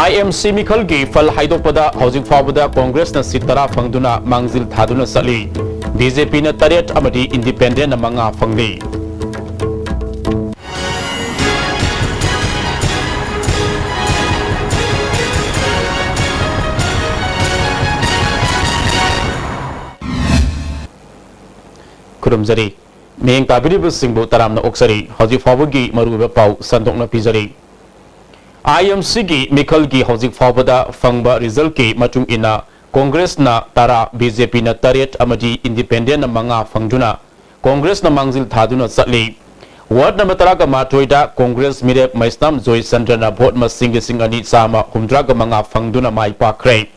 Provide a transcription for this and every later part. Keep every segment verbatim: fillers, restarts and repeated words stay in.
IMC ꯃꯤꯈꯜꯒꯤ ꯐꯜ ꯍꯥꯏꯗꯣꯛꯄꯗ ꯍꯧꯖꯤꯛ ꯐꯥꯎꯕꯗ ꯀꯣꯡꯒ꯭ꯔꯦꯁꯅ ꯁꯤꯠ ꯇꯔꯥ ꯐꯪꯗꯨꯅ ꯃꯥꯡꯖꯤꯜ ꯊꯥꯗꯨꯅ ꯆꯠꯂꯤ꯫ BJPꯅ ꯇꯔꯦꯠ ꯑꯃꯗꯤ ꯏꯟꯗꯤꯄꯦꯟꯗꯦꯟꯅ ꯃꯉꯥ ꯐꯪꯂꯤ꯫ ꯈꯨꯔꯨꯝꯖꯔꯤ꯫ ꯃꯤꯠꯌꯦꯡ ꯇꯥꯕꯤꯔꯤꯕꯁꯤꯡꯕꯨ ꯇꯔꯥꯝꯅ ꯑꯣꯛꯆꯔꯤ꯫ ꯍꯧꯖꯤꯛ ꯐꯥꯎꯕꯒꯤ ꯃꯔꯨꯑꯣꯏꯕ ꯄꯥꯎ ꯁꯟꯗꯣꯛꯅ ꯄꯤꯖꯔꯤ꯫ IMCꯒꯤ ꯃꯤꯈꯜꯒꯤ ꯍꯧꯖꯤꯛ ꯐꯥꯎꯕꯗ ꯐꯪꯕ resultꯀꯤ ꯃꯇꯨꯡ ꯏꯟꯅ ꯀꯣꯡꯒ꯭ꯔꯦꯁꯅ ꯇꯔꯥ, BJPꯅ ꯇꯔꯦꯠ ꯑꯃꯗꯤ ꯏꯟꯗꯤꯄꯦꯟꯗꯦꯟꯅ ꯃꯉꯥ ꯐꯪꯗꯨꯅ ꯀꯣꯡꯒ꯭ꯔꯦꯁꯅ ꯃꯥꯡꯖꯤꯜ ꯊꯥꯗꯨꯅ ꯆꯠꯂꯤ꯫ ꯋꯥꯔꯗ ꯅꯝꯕꯔ ꯇꯔꯥꯒ ꯃꯥꯊꯣꯏꯗ ꯀꯣꯡꯒ꯭ꯔꯦꯁ ꯃꯤꯔꯦꯞ ꯃꯩꯁꯅꯥꯝ ꯖꯣꯏꯆꯟꯗ꯭ꯔꯅ ꯚꯣꯠ ꯃꯁꯤꯡ ꯂꯤꯁꯤꯡ ꯑꯅꯤ ꯆꯥꯝꯃ ꯍꯨꯝꯗ꯭ꯔꯥꯒ ꯃꯉꯥ ꯐꯪꯗꯨꯅ ꯃꯥꯏ ꯄꯥꯛꯈ꯭ꯔꯦ꯫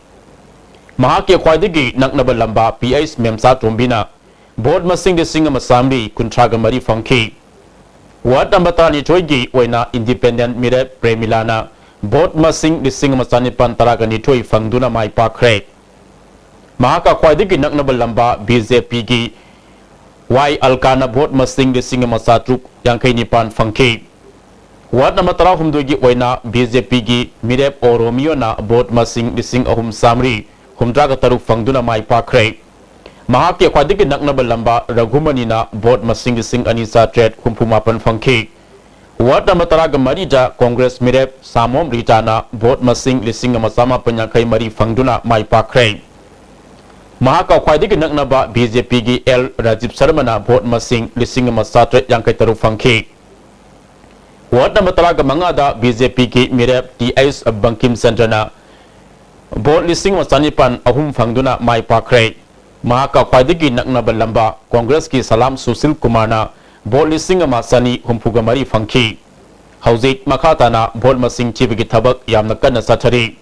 ꯃꯍꯥꯛꯀꯤ ꯈ꯭ꯋꯥꯏꯗꯒꯤ ꯅꯛꯅꯕ ꯂꯝꯕꯥ PH ꯃꯦꯝꯆꯥꯇꯣꯝꯕꯤꯅ ꯚꯣꯠ ꯃꯁꯤꯡ ꯂꯤꯁꯤꯡ ꯑꯃ ꯆꯥꯃꯔꯤ ꯀꯨꯟꯊ꯭ꯔꯥꯒ ꯃꯔꯤ ꯐꯪꯈꯤ꯫ ꯋꯥꯔꯗ ꯅꯝꯕꯔ ꯇꯔꯥꯅꯤꯊꯣꯏꯒꯤ ꯑꯣꯏꯅ ꯏꯟꯗꯤꯄꯦꯟꯗꯦꯟ ꯃꯤꯔꯦꯞ ꯄ꯭ꯔꯦꯃꯤꯂꯥꯅ ꯚꯣꯠ ꯃꯁꯤꯡ ꯂꯤꯁꯤꯡ ꯑꯃ ꯆꯥꯅꯤꯄꯥꯟ ꯇꯔꯥꯒ ꯅꯤꯊꯣꯏ ꯐꯪꯗꯨꯅ ꯃꯥꯏ ꯄꯥꯛꯈ꯭ꯔꯦ꯫ ꯃꯍꯥꯛꯀ ꯈ꯭ꯋꯥꯏꯗꯒꯤ ꯅꯛꯅꯕ ꯂꯝꯕꯥ BJPꯒꯤ ꯋꯥꯏ ꯑꯜꯀꯥꯅ ꯚꯣꯠ ꯃꯁꯤꯡ ꯂꯤꯁꯤꯡ ꯑꯃ ꯆꯥꯇ꯭ꯔꯨꯛ ꯌꯥꯡꯈꯩ ꯅꯤꯄꯥꯟ ꯐꯪꯈꯤ꯫ ꯋꯥꯔꯗ ꯅꯝꯕꯔ ꯇꯔꯥꯍꯨꯝꯗꯣꯏꯒꯤ ꯑꯣꯏꯅ BJPꯒꯤ ꯃꯤꯔꯦꯞ ꯑꯣ ꯔꯣꯃꯤꯌꯣꯅ ꯚꯣꯠ ꯃꯁꯤꯡ ꯂꯤꯁꯤꯡ ꯑꯍꯨꯝ ꯆꯥꯃꯔꯤ ꯍꯨꯝꯗ꯭ꯔꯥꯒ ꯇꯔꯨꯛ ꯐꯪꯗꯨꯅ ꯃꯥꯏ ꯄꯥꯛꯈ꯭ꯔꯦ꯫ ꯃꯍꯥꯛꯀꯤ ꯈ꯭ꯋꯥꯏꯗꯒꯤ ꯅꯛꯅꯕ ꯂꯝꯕꯥ ꯔꯘꯨꯃꯅꯤꯅ ꯚꯣꯠ ꯃꯁꯤꯡ ꯂꯤꯁꯤꯡ ꯑꯅꯤ ꯆꯥꯇ꯭ꯔꯦꯠ ꯍꯨꯝꯐꯨ ꯃꯥꯄꯟ ꯐꯪꯈꯤ꯫ ꯋꯥꯔꯗ ꯅꯝꯕꯔ ꯇꯔꯥꯒ ꯃꯔꯤꯗ ꯀꯣꯡꯒ꯭ꯔꯦꯁ ꯃꯤꯔꯦꯞ ꯁꯥꯃꯣꯝ ꯔꯤꯇꯥꯅ ꯚꯣꯠ ꯃꯁꯤꯡ ꯂꯤꯁꯤꯡ ꯑꯃ ꯆꯥꯃꯥꯄꯟ ꯌꯥꯡꯈꯩ ꯃꯔꯤ ꯐꯪꯗꯨꯅ ꯃꯥꯏ ꯄꯥꯛꯈ꯭ꯔꯦ꯫ ꯃꯍꯥꯛꯀ ꯈ꯭ꯋꯥꯏꯗꯒꯤ ꯅꯛꯅꯕ BJPꯒꯤ ꯑꯦꯜ ꯔꯥꯖꯤꯕ ꯁꯔꯃꯅ ꯚꯣꯠ ꯃꯁꯤꯡ ꯂꯤꯁꯤꯡ ꯑꯃ ꯆꯥꯇ꯭ꯔꯦꯠ ꯌꯥꯡꯈꯩ ꯇꯔꯨꯛ ꯐꯪꯈꯤ꯫ ꯋꯥꯔꯗ ꯅꯝꯕꯔ ꯇꯔꯥꯒ ꯃꯉꯥꯗ BJPꯒꯤ ꯃꯤꯔꯦꯞ ꯇꯤ ꯑꯩꯆ ꯕꯪꯀꯤꯝ ꯆꯟꯗ꯭ꯔꯅ ꯚꯣꯠ ꯂꯤꯁꯤꯡ ꯑꯃ ꯆꯥꯅꯤꯄꯥꯟ ꯑꯍꯨꯝ ꯐꯪꯗꯨꯅ ꯃꯥꯏ ꯄꯥꯛꯈ꯭ꯔꯦ꯫ ꯃꯍꯥꯛꯀ ꯈ꯭ꯋꯥꯏꯗꯒꯤ ꯅꯛꯅꯕ ꯂꯝꯕꯥ ꯀꯣꯡꯒ꯭ꯔꯦꯁꯀꯤ ꯁꯂꯥꯝ ꯁꯨꯁꯤꯜ ꯀꯨꯃꯥꯔꯅ ꯚꯣꯠ ꯂꯤꯁꯤꯡ ꯑꯃ ꯆꯥꯅꯤ ꯍꯨꯝꯐꯨꯒ ꯃꯔꯤ ꯐꯪꯈꯤ꯫ ꯍꯧꯖꯤꯛ ꯃꯈꯥ ꯇꯥꯅ ꯚꯣꯠ ꯃꯁꯤꯡ ꯊꯤꯕꯒꯤ ꯊꯕꯛ ꯌꯥꯝꯅ ꯀꯟꯅ ꯆꯠꯊꯔꯤ꯫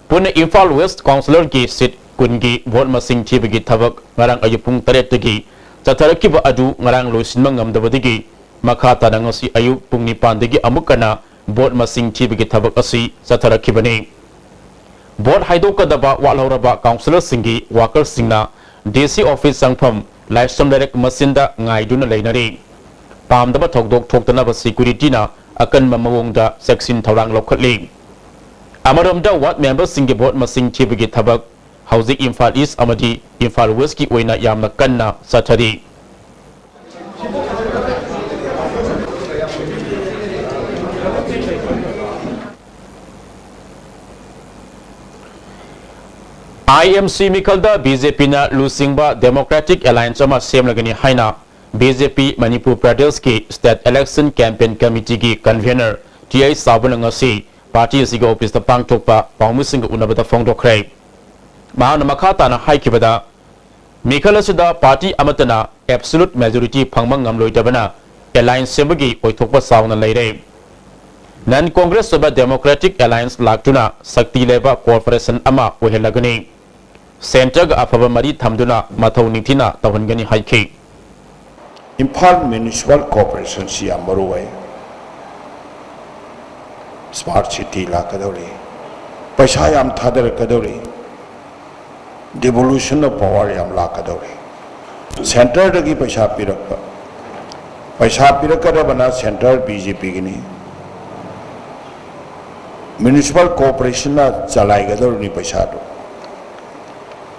ꯄꯨꯟꯅ ꯏꯝꯐꯥꯜ ꯋꯦꯁ ꯀꯥꯎꯟꯁꯤꯂꯔꯒꯤ ꯁꯤꯠ ꯀꯨꯟꯒꯤ ꯚꯣꯠ ꯃꯁꯤꯡ ꯊꯤꯕꯒꯤ ꯊꯕꯛ ꯉꯔꯥꯡ ꯑꯌꯨꯛ ꯄꯨꯡ ꯇꯔꯦꯠꯇꯒꯤ ꯆꯠꯊꯔꯛꯈꯤꯕ ꯑꯗꯨ ꯉꯔꯥꯡ ꯂꯣꯏꯁꯤꯟꯕ ꯉꯝꯗꯕꯗꯒꯤ ꯃꯈꯥ ꯇꯥꯅ ꯉꯁꯤ ꯑꯌꯨꯛ ꯄꯨꯡ ꯅꯤꯄꯥꯟꯗꯒꯤ ꯑꯃꯨꯛ ꯍꯟꯅ vote ꯃꯁꯤꯡ ꯊꯤꯕꯒꯤ ꯊꯕꯛ ꯑꯁꯤ ꯆꯠꯊꯔꯛꯈꯤꯕꯅꯤ꯫ Vote ꯍꯥꯏꯗꯣꯛꯀꯗꯕ ꯋꯥꯠꯍꯧꯔꯕ councillorꯁꯤꯡꯒꯤ workerꯁꯤꯡꯅ DC office ꯆꯪꯐꯝ ꯂꯥꯏꯁ꯭ꯔꯝ ꯂꯩꯔꯛ ꯃꯆꯤꯟꯗ ꯉꯥꯏꯗꯨꯅ ꯂꯩꯅꯔꯤ꯫ ꯄꯥꯝꯗꯕ ꯊꯧꯗꯣꯛ ꯊꯣꯛꯇꯅꯕ securityꯅ ꯑꯀꯟꯕ ꯃꯑꯣꯡꯗ ꯆꯦꯛꯁꯤꯟ ꯊꯧꯔꯥꯡ ꯂꯧꯈꯠꯂꯤ꯫ ꯑꯃꯔꯣꯝꯗ ward memberꯁꯤꯡꯒꯤ vote ꯃꯁꯤꯡ ꯊꯤꯕꯒꯤ ꯊꯕꯛ ꯍꯧꯖꯤꯛ ꯏꯝꯐꯥꯜ East ꯑꯃꯗꯤ ꯏꯝꯐꯥꯜ Westꯀꯤ ꯑꯣꯏꯅ ꯌꯥꯝꯅ ꯀꯟꯅ ꯆꯠꯊꯔꯤ꯫ IMC ꯃꯤꯈꯜꯗ BJPꯅ ꯂꯨꯆꯤꯡꯕ Democratic Alliance ꯑꯃ ꯁꯦꯝꯂꯒꯅꯤ ꯍꯥꯏꯅ BJP ꯃꯅꯤꯄꯨꯔ ꯄ꯭ꯔꯗꯦꯁꯀꯤ State Election Campaign Committeeꯒꯤ convener ꯇꯤ ꯑꯩꯆ ꯆꯥꯎꯕꯅ ꯉꯁꯤ party ꯑꯁꯤꯒꯤ officeꯇ ꯄꯥꯡꯊꯣꯛꯄ ꯄꯥꯎꯃꯤꯁꯤꯡꯒ ꯎꯅꯕꯗ ꯐꯣꯡꯗꯣꯛꯈ꯭ꯔꯦ꯫ ꯃꯍꯥꯛꯅ ꯃꯈꯥ ꯇꯥꯅ ꯍꯥꯏꯈꯤꯕꯗ, ꯃꯤꯈꯜ ꯑꯁꯤꯗ party ꯑꯃꯠꯇꯅ absolute majority ꯐꯪꯕ ꯉꯝꯂꯣꯏꯗꯕꯅ alliance ꯁꯦꯝꯕꯒꯤ ꯑꯣꯏꯊꯣꯛꯄ ꯆꯥꯎꯅ ꯂꯩꯔꯦ꯫ Non Congress ꯑꯣꯏꯕ Democratic Alliance ꯂꯥꯛꯇꯨꯅ ꯁꯛꯇꯤ ꯂꯩꯕ corporation ꯑꯃ ꯑꯣꯏꯍꯜꯂꯒꯅꯤ꯫ Centreꯒ ꯑꯐꯕ ꯃꯔꯤ ꯊꯝꯗꯨꯅ ꯃꯊꯧ ꯅꯤꯡꯊꯤꯅ ꯇꯧꯍꯟꯒꯅꯤ ꯍꯥꯏꯈꯤ꯫ ꯏꯝꯐꯥꯜ Municipal Corporationꯁꯤ ꯌꯥꯝ ꯃꯔꯨ ꯑꯣꯏ꯫ Smart city ꯂꯥꯛꯀꯗꯧꯔꯤ, ꯄꯩꯁꯥ ꯌꯥꯝ ꯊꯥꯗꯔꯛꯀꯗꯧꯔꯤ, devolution of power ꯌꯥꯝ ꯂꯥꯛꯀꯗꯧꯔꯤ꯫ Centreꯗꯒꯤ ꯄꯩꯁꯥ ꯄꯤꯔꯛꯄ, ꯄꯩꯁꯥ ꯄꯤꯔꯛꯀꯗꯕꯅ centre BJPꯒꯤꯅꯤ꯫ Municipal Corporationꯅ ꯆꯂꯥꯏꯒꯗꯧꯔꯤꯅꯤ ꯄꯩꯁꯥꯗꯨ꯫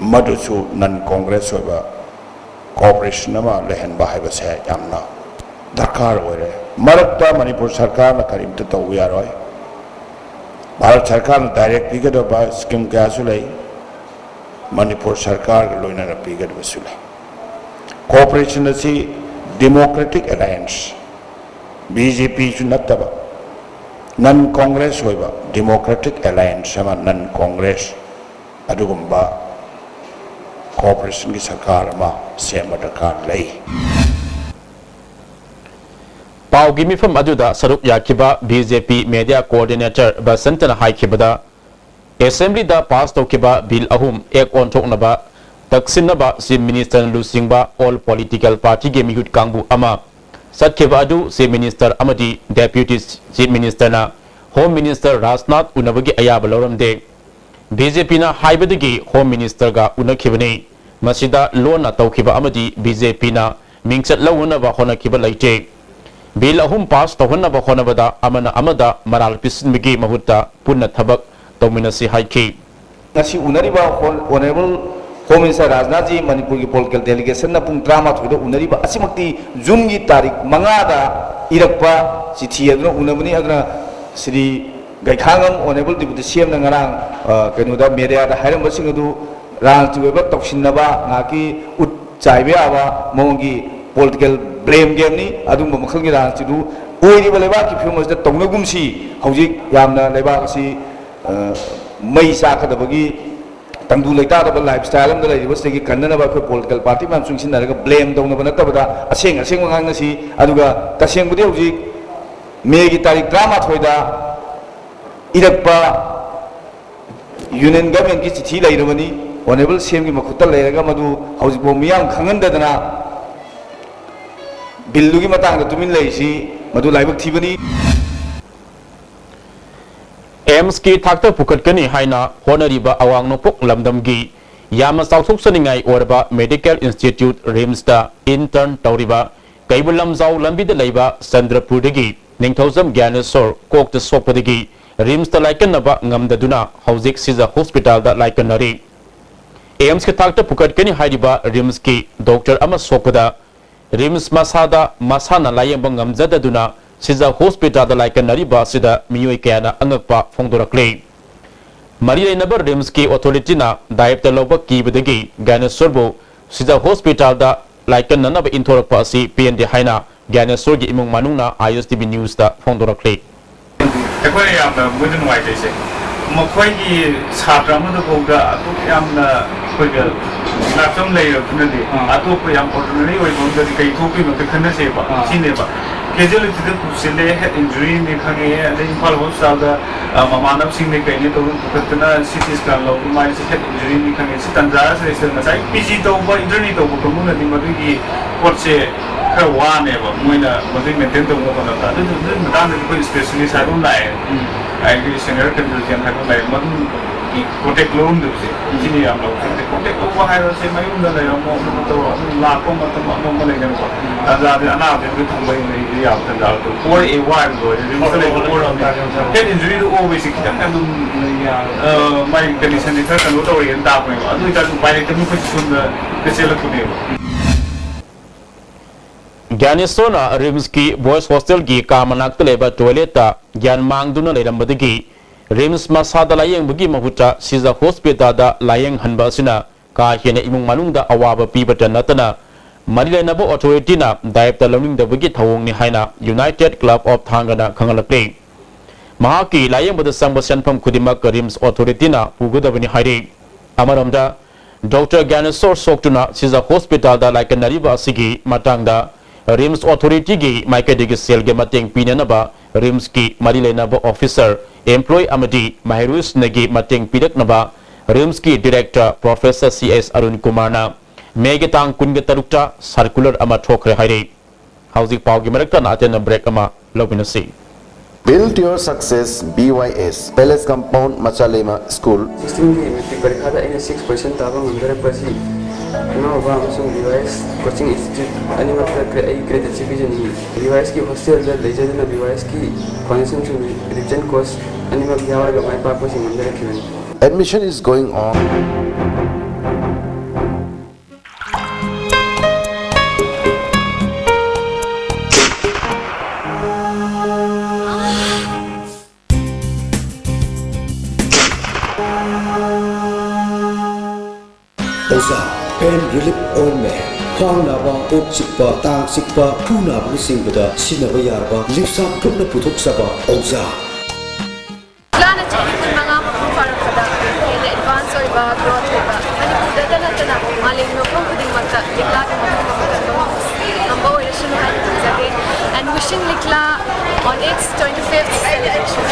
ꯃꯗꯨꯁꯨ Non Congress ꯑꯣꯏꯕ corporation ꯑꯃ ꯂꯩꯍꯟꯕ ꯍꯥꯏꯕꯁꯦ ꯌꯥꯝꯅ ꯗꯔꯀꯥꯔ ꯑꯣꯏꯔꯦ꯫ ꯃꯔꯛꯇ ꯃꯅꯤꯄꯨꯔ ꯁꯔꯀꯥꯔꯅ ꯀꯔꯤꯝꯇ ꯇꯧꯕ ꯌꯥꯔꯣꯏ꯫ ꯚꯥꯔꯠ ꯁꯔꯀꯥꯔꯅ direct ꯄꯤꯒꯗꯕ scheme ꯀꯌꯥꯁꯨ ꯂꯩ, ꯃꯅꯤꯄꯨꯔ ꯁꯔꯀꯥꯔꯒ ꯂꯣꯏꯅꯅ ꯄꯤꯒꯗꯕꯁꯨ ꯂꯩ꯫ Corporation ꯑꯁꯤ Democratic Alliance, BJPꯁꯨ ꯅꯠꯇꯕ, Non Congress ꯑꯣꯏꯕ Democratic Alliance ꯑꯃ, Non Congress ꯑꯗꯨꯒꯨꯝꯕ corporationꯒꯤ ꯁꯔꯀꯥꯔ ꯑꯃ ꯁꯦꯝꯕ ꯗꯔꯀꯥꯔ ꯂꯩ꯫ ꯄꯥꯎꯒꯤ ꯃꯤꯐꯝ ꯑꯗꯨꯗ ꯁꯔꯨꯛ ꯌꯥꯈꯤꯕ BJP Media Coordinator ꯕꯁꯟꯇꯅ ꯍꯥꯏꯈꯤꯕꯗ, Assemblyꯗ pass ꯇꯧꯈꯤꯕ bill ꯑꯍꯨꯝ act ꯑꯣꯟꯊꯣꯛꯅꯕ ꯇꯛꯁꯤꯟꯅꯕ Chief Ministerꯅ ꯂꯨꯆꯤꯡꯕ all political partyꯒꯤ ꯃꯤꯍꯨꯠ ꯀꯥꯡꯕꯨ ꯑꯃ ꯆꯠꯈꯤꯕ ꯑꯗꯨ Chief Minister ꯑꯃꯗꯤ Deputy Chief Ministerꯅ Home Minister Rajnath ꯎꯅꯕꯒꯤ ꯑꯌꯥꯕ ꯂꯧꯔꯝꯗꯦ꯫ BJPꯅ ꯍꯥꯏꯕꯗꯒꯤ Home Ministerꯒ ꯎꯅꯈꯤꯕꯅꯤ꯫ ꯃꯁꯤꯗ ꯂꯣꯟꯅ ꯇꯧꯈꯤꯕ ꯑꯃꯗꯤ BJPꯅ ꯃꯤꯡꯆꯠ ꯂꯧꯅꯅꯕ ꯍꯣꯠꯅꯈꯤꯕ ꯂꯩꯇꯦ꯫ Bill ꯑꯍꯨꯝ pass ꯇꯧꯍꯟꯅꯕ ꯍꯣꯠꯅꯕꯗ ꯑꯃꯅ ꯑꯃꯗ ꯃꯔꯥꯜ ꯄꯤꯁꯤꯟꯕꯒꯤ ꯃꯍꯨꯠꯇ ꯄꯨꯟꯅ ꯊꯕꯛ ꯇꯧꯃꯤꯟꯅꯁꯤ ꯍꯥꯏꯈꯤ꯫ ꯉꯁꯤ ꯎꯅꯔꯤꯕ Hon-, Honourable Home Minister ꯔꯥꯖꯅꯥꯊꯖꯤ ꯃꯅꯤꯄꯨꯔꯒꯤ political delegationꯅ ꯄꯨꯡ ꯇꯔꯥꯃꯥꯊꯣꯏꯗ ꯎꯅꯔꯤꯕ ꯑꯁꯤꯃꯛꯇꯤ Juneꯒꯤ ꯇꯥꯔꯤꯛ ꯃꯉꯥꯗ ꯏꯔꯛꯄ ꯆꯤꯊꯤ ꯑꯗꯨꯅ ꯎꯅꯕꯅꯤ꯫ ꯑꯗꯨꯅ ꯁ꯭ꯔꯤ ꯒꯩꯈꯥꯉꯝ Honourable Deputy CMꯅ ꯉꯔꯥꯡ, ꯑ, ꯀꯩꯅꯣꯗ mediaꯗ ꯍꯥꯏꯔꯝꯕꯁꯤꯡ ꯑꯗꯨ ꯔꯥꯖꯅꯤꯇꯤ ꯑꯣꯏꯕ ꯇꯧꯁꯤꯟꯅꯕ ꯉꯥꯏꯍꯥꯛꯀꯤ ꯎꯠ ꯆꯥꯏꯕ ꯌꯥꯕ ꯃꯑꯣꯡꯒꯤ political blame gameꯅꯤ꯫ ꯑꯗꯨꯒꯨꯝꯕ ꯃꯈꯜꯒꯤ ꯔꯥꯖꯅꯤꯇꯤꯗꯨ ꯑꯣꯏꯔꯤꯕ ꯂꯩꯕꯥꯛꯀꯤ ꯐꯤꯕꯝ ꯑꯁꯤꯗ ꯇꯧꯅꯒꯨꯝꯁꯤ꯫ ꯍꯧꯖꯤꯛ ꯌꯥꯝꯅ ꯂꯩꯕꯥꯛ ꯑꯁꯤ, ꯑ, ꯃꯩ ꯆꯥꯛꯀꯗꯕꯒꯤ ꯇꯪꯗꯨ ꯂꯩꯇꯥꯗꯕ lifestyle ꯑꯃꯗ ꯂꯩꯔꯤꯕꯁꯤꯗꯒꯤ ꯀꯟꯅꯅꯕ ꯑꯩꯈꯣꯏ political party ꯃꯌꯥꯝ ꯆꯨꯡꯁꯤꯟꯅꯔꯒ blame ꯇꯧꯅꯕ ꯅꯠꯇꯕꯗ ꯑꯁꯦꯡ ꯑꯁꯦꯡꯕ ꯉꯥꯡꯅꯁꯤ꯫ ꯑꯗꯨꯒ ꯇꯁꯦꯡꯕꯗꯤ ꯍꯧꯖꯤꯛ Mayꯒꯤ ꯇꯥꯔꯤꯛ ꯇꯔꯥꯃꯥꯊꯣꯏꯗ ꯏꯔꯛꯄ Union Governmentꯀꯤ ꯆꯤꯊꯤ ꯂꯩꯔꯕꯅꯤ, Honourable CMꯒꯤ ꯃꯈꯨꯠꯇ ꯂꯩꯔꯒ ꯃꯗꯨ ꯍꯧꯖꯤꯛꯐꯥꯎ ꯃꯤꯌꯥꯝ ꯈꯪꯍꯟꯗꯗꯅ Billꯗꯨꯒꯤ ꯃꯇꯥꯡꯗ ꯇꯨꯃꯤꯟ ꯂꯩꯔꯤꯁꯤ ꯃꯗꯨ ꯂꯥꯏꯕꯛ ꯊꯤꯕꯅꯤ꯫ AIIMSꯀꯤ ꯊꯥꯛꯇ ꯄꯨꯈꯠꯀꯅꯤ ꯍꯥꯏꯅ ꯍꯣꯠꯅꯔꯤꯕ ꯑꯋꯥꯡ ꯅꯣꯡꯄꯣꯛ ꯂꯝꯗꯝꯒꯤ ꯌꯥꯝꯅ ꯆꯥꯎꯊꯣꯛꯆꯅꯤꯡꯉꯥꯏ ꯑꯣꯏꯔꯕ Medical Institute RIMSꯇ intern ꯇꯧꯔꯤꯕ ꯀꯩꯕꯨꯜ ꯂꯝꯖꯥꯎ ꯂꯝꯕꯤꯗ ꯂꯩꯕ ꯆꯟꯗ꯭ꯔꯄꯨꯔꯗꯒꯤ ꯅꯤꯡꯊꯧꯖꯝ ꯒ꯭ꯌꯥꯅꯦꯁꯣꯔ ꯀꯣꯛꯇ ꯁꯣꯛꯄꯗꯒꯤ RIMSꯇ ꯂꯥꯏꯀꯠꯅꯕ ꯉꯝꯗꯗꯨꯅ ꯍꯧꯖꯤꯛ ꯁꯤꯖ hospitalꯗ ꯂꯥꯏꯀꯠꯅꯔꯤ꯫ AIIMSꯀꯤ ꯊꯥꯛꯇ ꯄꯨꯈꯠꯀꯅꯤ ꯍꯥꯏꯔꯤꯕ RIMSꯀꯤ doctor ꯑꯃ ꯁꯣꯛꯄꯗ RIMS ꯃꯁꯥꯗ ꯃꯁꯥꯅ ꯂꯥꯌꯦꯡꯕ ꯉꯝꯖꯗꯗꯨꯅ ꯁꯤꯖ hospitalꯗ ꯂꯥꯏꯀꯠꯅꯔꯤꯕ ꯑꯁꯤꯗ ꯃꯤꯑꯣꯏ ꯀꯌꯥꯅ ꯑꯉꯛꯄ ꯐꯣꯡꯗꯣꯔꯛꯂꯤ꯫ ꯃꯔꯤ ꯂꯩꯅꯕ RIMSꯀꯤ authorityꯅ ꯗꯥꯏꯔꯦꯛꯇ ꯂꯧꯕ ꯀꯤꯕꯗꯒꯤ ꯒ꯭ꯌꯥꯅꯦꯁꯣꯔꯕꯨ ꯁꯤꯖ hospitalꯗ ꯂꯥꯏꯀꯠꯅꯅꯕ ꯏꯟꯊꯣꯔꯛꯄ ꯑꯁꯤ ꯄꯦꯟꯗꯦ ꯍꯥꯏꯅ ꯒ꯭ꯌꯥꯅꯦꯁꯣꯔꯒꯤ ꯏꯃꯨꯡ ꯃꯅꯨꯡꯅ ISTV Newsꯇ ꯐꯣꯡꯗꯣꯔꯛꯂꯤ꯫ ꯑꯩꯈꯣꯏꯅ ꯌꯥꯝꯅ ꯃꯣꯏꯗ ꯅꯨꯡꯉꯥꯏꯇ꯭ꯔꯤꯁꯦ, ꯃꯈꯣꯏꯒꯤ ꯁꯥꯇ꯭ꯔ ꯑꯃꯗꯐꯥꯎꯗ ꯑꯗꯨꯛ ꯌꯥꯝꯅ ꯑꯩꯈꯣꯏꯒ ꯉꯥꯛꯆꯝ ꯂꯩꯔꯕꯗꯨꯅꯗꯤ ꯑꯥ꯫ ꯑꯇꯣꯞꯄ ꯌꯥꯝ ordinary ꯑꯣꯏꯕ ꯑꯃꯗꯗꯤ ꯀꯩ ꯊꯣꯛꯇꯣꯏꯅꯣ ꯑꯝꯇ ꯈꯟꯅꯁꯦꯕ꯫ ꯑꯥ꯫ ꯁꯤꯅꯦꯕ꯫ Casualtyꯗ ꯄꯨꯁꯤꯜꯂꯦ, head injuryꯅꯤ ꯈꯪꯉꯦ, ꯑꯗꯩ ꯏꯝꯐꯥꯜ hospitalꯗ, ꯑ, ꯃꯃꯥꯟꯅꯕꯁꯤꯡꯅꯦ ꯀꯩꯅꯦ ꯇꯧꯗꯅ ꯄꯨꯈꯠꯇꯅ CT scan ꯂꯧꯗꯅ ꯃꯥꯏꯁꯦ head injuryꯅꯤ ꯈꯪꯉꯦ꯫ ꯁꯤ ꯇꯟꯖꯥ ꯑꯁꯤꯗꯩꯁꯤꯗ ꯉꯁꯥꯏ PG ꯇꯧꯕ, interny ꯇꯧꯕ ꯀꯥꯡꯕꯨꯅꯗꯤ ꯃꯗꯨꯒꯤ ꯄꯣꯠꯁꯦ ꯈꯔ ꯋꯥꯅꯦꯕ ꯃꯣꯏꯅ ꯃꯗꯨꯒꯤ ꯃꯦꯟꯇꯦꯟ ꯇꯧꯕ ꯃꯇꯝꯗ꯫ ꯑꯗꯨ ꯑꯗꯨꯒꯤ ꯃꯇꯥꯡꯗꯗꯤ ꯑꯩꯈꯣꯏ ꯏꯁꯄꯦꯁꯤꯌꯦꯂꯤꯁ ꯍꯥꯏꯕ ꯑꯃ ꯂꯥꯛꯑꯦ, ꯍꯥꯏꯗꯤ ꯁꯦꯅꯤꯌꯔ ꯀꯟꯁꯜꯇꯦꯟ ꯍꯥꯏꯕ ꯑꯃ ꯂꯥꯛꯑꯦ, ꯃꯗꯨꯒꯤ ꯀꯣꯟꯇꯦꯛ ꯂꯧꯔꯝꯗꯕꯁꯦ ꯁꯤꯅꯤ ꯌꯥꯝ ꯂꯧꯁꯤꯟꯗꯦ꯫ ꯀꯣꯟꯇꯦꯛ ꯂꯧꯕ ꯍꯥꯏꯕꯁꯦ ꯃꯌꯨꯝꯗ ꯂꯩꯔꯝꯃꯣ, ꯑꯗꯨ ꯇꯧꯔꯣ, ꯑꯗꯨ ꯂꯥꯛꯄ ꯃꯇꯝ ꯑꯃ ꯑꯃ ꯂꯩꯗꯅꯀꯣ, ꯇꯥꯟꯖꯥꯗꯤ ꯑꯅꯥꯕꯗꯤ ꯑꯝꯇ ꯊꯨꯡꯕ ꯍꯦꯛ ꯂꯩꯕ ꯌꯥꯕ ꯇꯥꯟꯖꯥ ꯑꯗꯨ ꯑꯣꯔ ꯑꯦ ꯋꯥꯏꯕ ꯂꯣꯏꯔꯦ, ꯔꯤꯝꯁꯇ ꯂꯩꯕ ꯑꯣꯔ ꯑꯃ ꯍꯦꯗ ꯏꯟꯖꯨꯔꯤꯗꯨ ꯑꯣꯕꯩꯁꯦ ꯈꯤꯇꯪ ꯑꯗꯨꯝ ꯃꯥꯏ ꯀꯟꯗꯤꯁꯟꯁꯦ ꯈꯔ ꯀꯩꯅꯣ ꯇꯧꯔꯛꯑꯦꯅ ꯇꯥꯛꯄꯅꯦꯕ꯫ ꯑꯗꯨ ꯑꯣꯏꯇꯥꯔꯁꯨ ꯎꯄꯥꯏ ꯂꯩꯇꯕꯅꯤ, ꯑꯩꯈꯣꯏꯁꯨ ꯁꯣꯝꯗ ꯆꯦꯜꯂꯛꯄꯅꯦꯕ꯫ ꯒ꯭ꯌꯥꯅꯦꯁꯣꯔꯅ ꯔꯤꯝꯁꯀꯤ ꯕꯣꯏꯁ ꯍꯣꯁꯇꯦꯜꯒꯤ ꯀꯥ ꯃꯅꯥꯛꯇ ꯂꯩꯕ ꯇꯣꯏꯂꯦꯠꯇ ꯒ꯭ꯌꯥꯟ ꯃꯥꯡꯗꯨꯅ ꯂꯩꯔꯝꯕꯗꯒꯤ ꯔꯤꯝꯁ ꯃꯁꯥꯗ ꯂꯥꯌꯦꯡꯕꯒꯤ ꯃꯍꯨꯠꯇ ꯁꯤꯖ ꯍꯣꯁꯄꯤꯇꯥꯜꯗ ꯂꯥꯌꯦꯡꯍꯟꯕ ꯑꯁꯤꯅ ꯀꯥ ꯍꯦꯟꯅ ꯏꯃꯨꯡ ꯃꯅꯨꯡꯗ ꯑꯋꯥꯕ ꯄꯤꯕꯇ ꯅꯠꯇꯅ ꯃꯔꯤ ꯂꯩꯅꯕ ꯑꯣꯊꯣꯔꯤꯇꯤꯅ ꯗꯥꯏꯔꯦꯛꯇ ꯂꯧꯅꯤꯡꯗꯕꯒꯤ ꯊꯧꯑꯣꯡꯅꯤ ꯍꯥꯏꯅ ꯌꯨꯅꯥꯏꯇꯦꯗ ꯀ꯭ꯂꯕ ꯑꯣꯐ ꯊꯥꯡꯒꯅ ꯈꯪꯍꯜꯂꯛꯂꯤ꯫ ꯃꯍꯥꯛꯀꯤ ꯂꯥꯌꯦꯡꯕꯗ ꯆꯪꯕ ꯁꯦꯟꯐꯝ ꯈꯨꯗꯤꯡꯃꯛ ꯔꯤꯝꯁ ꯑꯣꯊꯣꯔꯤꯇꯤꯅ ꯄꯨꯒꯗꯕꯅꯤ ꯍꯥꯏꯔꯤ꯫ ꯑꯃꯔꯣꯝꯗ, ꯗꯣꯛꯇꯔ ꯒ꯭ꯌꯥꯅꯦꯁꯣꯔ ꯁꯣꯛꯇꯨꯅ ꯁꯤꯖ ꯍꯣꯁꯄꯤꯇꯥꯜꯗ ꯂꯥꯏꯀꯠꯅꯔꯤꯕ ꯑꯁꯤꯒꯤ ꯃꯇꯥꯡꯗ ꯔꯤꯝꯁ ꯑꯣꯊꯣꯔꯤꯇꯤꯒꯤ ꯃꯥꯏꯀꯩꯗꯒꯤ ꯁꯦꯜꯒꯤ ꯃꯇꯦꯡ ꯄꯤꯅꯅꯕ ꯔꯤꯝꯁꯀꯤ ꯃꯔꯤ ꯂꯩꯅꯕ ꯑꯣꯐꯤꯁꯔ, ꯑꯦꯝꯄ꯭ꯂꯣꯌꯤ ꯑꯃꯗꯤ ꯃꯍꯩꯔꯣꯏꯁꯤꯡꯗꯒꯤ ꯃꯇꯦꯡ ꯄꯤꯔꯛꯅꯕ ꯔꯤꯝꯁꯀꯤ director professor C S Arun ꯀꯨꯃꯥꯔꯅ ꯃꯦꯒꯤ ꯇꯥꯡ ꯀꯨꯟꯒ ꯇꯔꯨꯛꯇ ꯁꯥꯔꯀꯨꯂꯔ ꯑꯃ ꯊꯣꯛꯈ꯭ꯔꯦ ꯍꯥꯏꯔꯤ꯫ ꯍꯧꯖꯤꯛ ꯄꯥꯎꯒꯤ ꯃꯔꯛꯇ ꯅꯥꯇꯦꯟꯅ ꯕ꯭ꯔꯦꯛ ꯑꯃ ꯂꯧꯃꯤꯟꯅꯁꯤ꯫ Build your success, B Y S, Palace Compound, Machalema School. ꯁꯤꯛꯁꯇꯤꯟꯒꯤ ꯃꯦꯇ꯭ꯔꯤꯛ ꯄꯔꯤꯈꯥꯗ ꯑꯩꯅ ꯁꯤꯛꯁ ꯄꯔꯁꯦꯟ ꯇꯥꯕ ꯉꯝꯖꯔꯛꯄ ꯑꯁꯤ ꯏꯃꯥ ꯕꯕꯥ ꯑꯃꯁꯨꯡ B Y S coaching institute ꯑꯅꯤꯃꯛꯇ ꯀ꯭ꯔꯦ-, ꯑꯩ ꯀ꯭ꯔꯦꯗꯤꯠꯁꯤ ꯄꯤꯖꯅꯤꯡꯏ꯫ B Y Sꯀꯤ ꯍꯣꯁꯇꯦꯜꯗ ꯂꯩꯖꯗꯨꯅ B Y Sꯀꯤ ꯐꯥꯎꯟꯗꯦꯁꯟ ꯑꯃꯁꯨꯡ ꯔꯤꯚꯤꯖꯟ ꯀꯣꯔꯁ ꯑꯅꯤꯃꯛ ꯌꯥꯎꯔꯒ ꯃꯥꯏ ꯄꯥꯛꯄꯁꯤ ꯉꯝꯖꯔꯛꯈꯤꯕꯅꯤ꯫ Admission is going on. ꯑꯣꯖꯥ, pain relief ointment, ꯈ꯭ꯋꯥꯡ ꯅꯥꯕ, ꯀꯣꯛ ꯆꯤꯛꯄ, ꯇꯥꯡ ꯆꯤꯛꯄ, ꯈꯨ ꯅꯥꯕꯅꯆꯤꯡꯕꯗ ꯁꯤꯖꯤꯟꯅꯕ ꯌꯥꯔꯕ ꯂꯤꯞꯁꯥ ꯒ꯭ꯔꯨꯞꯅ ꯄꯨꯊꯣꯛꯆꯕ ꯑꯣꯖꯥ꯫ ꯂꯤꯛꯂꯥꯅ ꯆꯍꯤ ꯀꯨꯟꯃꯉꯥ ꯃꯄꯨꯡ ꯐꯥꯔꯛꯄꯗ ꯍꯦꯟꯅ ꯑꯦꯗꯚꯥꯟꯁ ꯑꯣꯏꯕ, ꯒ꯭ꯔꯣꯊ ꯑꯣꯏꯕ, ꯃꯅꯤꯄꯨꯔꯗꯇ ꯅꯠꯇꯅ ꯃꯥꯂꯦꯝꯒꯤ ꯃꯐꯝ ꯈꯨꯗꯤꯡꯃꯛꯇ ꯂꯤꯛꯂꯥꯒꯤ ꯃꯐꯝ ꯑꯃ ꯀꯟꯕ ꯉꯝꯕ ꯑꯣꯏꯔꯁꯅꯨ ꯍꯥꯏꯅ ꯈꯟꯖꯒꯦ꯫ And wishing Likla on its twenty-fifth celebration.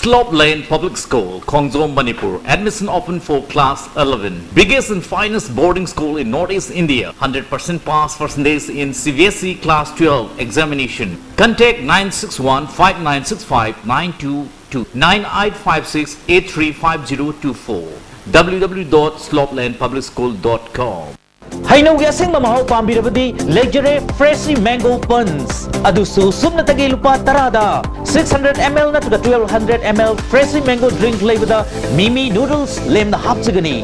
Slope Lane Public School, Khongjom, Manipur. Admission open for class eleven. Biggest and finest boarding school in Northeast India. Hundred percent pass percentage in C B S E class twelve examination. Contact nine six one five nine six five nine two two, nine eight five six eight three five zero two four, W W W dot slopelandpublicschool dot com. ꯍꯩꯅꯧꯒꯤ ꯑꯁꯦꯡꯕ ꯃꯍꯥꯎ ꯄꯥꯝꯕꯤꯔꯕꯗꯤ ꯂꯩꯖꯔꯦ Freshie Mango Punch꯫ ꯑꯗꯨꯁꯨ ꯁꯨꯞꯅꯇꯒꯤ ꯂꯨꯄꯥ ꯇꯔꯥꯗ꯫ Six hundred M L ꯅꯠꯇ꯭ꯔꯒ twelve hundred M L Freshie Mango Drink ꯂꯩꯕꯗ ꯃꯤꯃꯤ noodles ꯂꯦꯝꯅ ꯍꯥꯞꯆꯒꯅꯤ꯫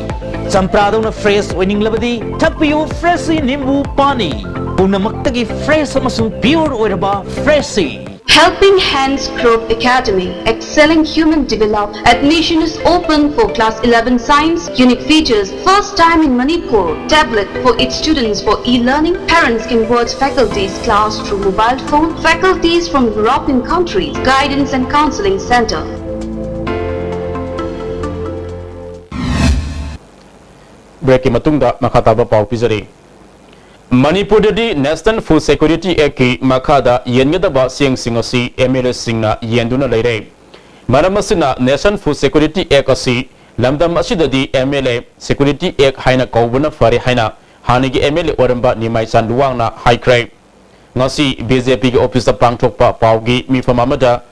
ꯆꯝꯄ꯭ꯔꯥꯗꯧꯅ fresh ꯑꯣꯏꯅꯤꯡꯂꯕꯗꯤ ꯊꯛꯄꯤꯌꯨ Freshie ꯅꯤꯝꯕꯨ ꯄꯥꯅꯤ꯫ ꯄꯨꯝꯅꯃꯛꯇꯒꯤ fresh ꯑꯃꯁꯨꯡ pure ꯑꯣꯏꯔꯕ Freshie꯫ Helping Hands Group Academy, excelling human develop. Admission is open for class eleven science. Unique features: first time in Manipur, tablet for its students for e-learning. Parents can watch faculties class through mobile phone. Faculties from European countries. Guidance and Counseling Center. Breakꯀꯤ ꯃꯇꯨꯡꯗ ꯃꯈꯥ ꯇꯥꯕ ꯄꯥꯎ ꯄꯤꯖꯔꯤ꯫ ꯃꯅꯤꯄꯨꯔꯗꯗꯤ National Food Security Actꯀꯤ ꯃꯈꯥꯗ ꯌꯦꯟꯒꯗꯕ ꯆꯦꯡꯁꯤꯡ ꯑꯁꯤ M L Aꯁꯤꯡꯅ ꯌꯦꯟꯗꯨꯅ ꯂꯩꯔꯦ꯫ ꯃꯔꯝ ꯑꯁꯤꯅ National Food Security Act ꯑꯁꯤ ꯂꯝꯗꯝ ꯑꯁꯤꯗꯗꯤ M L A Security Act ꯍꯥꯏꯅ ꯀꯧꯕꯅ ꯐꯔꯦ ꯍꯥꯏꯅ ꯍꯥꯟꯅꯒꯤ M L A ꯑꯣꯏꯔꯝꯕ ꯅꯤꯃꯥꯏꯆꯥꯟ ꯂꯨꯋꯥꯡꯅ ꯍꯥꯏꯈ꯭ꯔꯦ꯫ ꯉꯁꯤ B J Pꯒꯤ officeꯇ ꯄꯥꯡꯊꯣꯛꯄ ꯄꯥꯎꯒꯤ ꯃꯤꯐꯝ ꯑꯃꯗ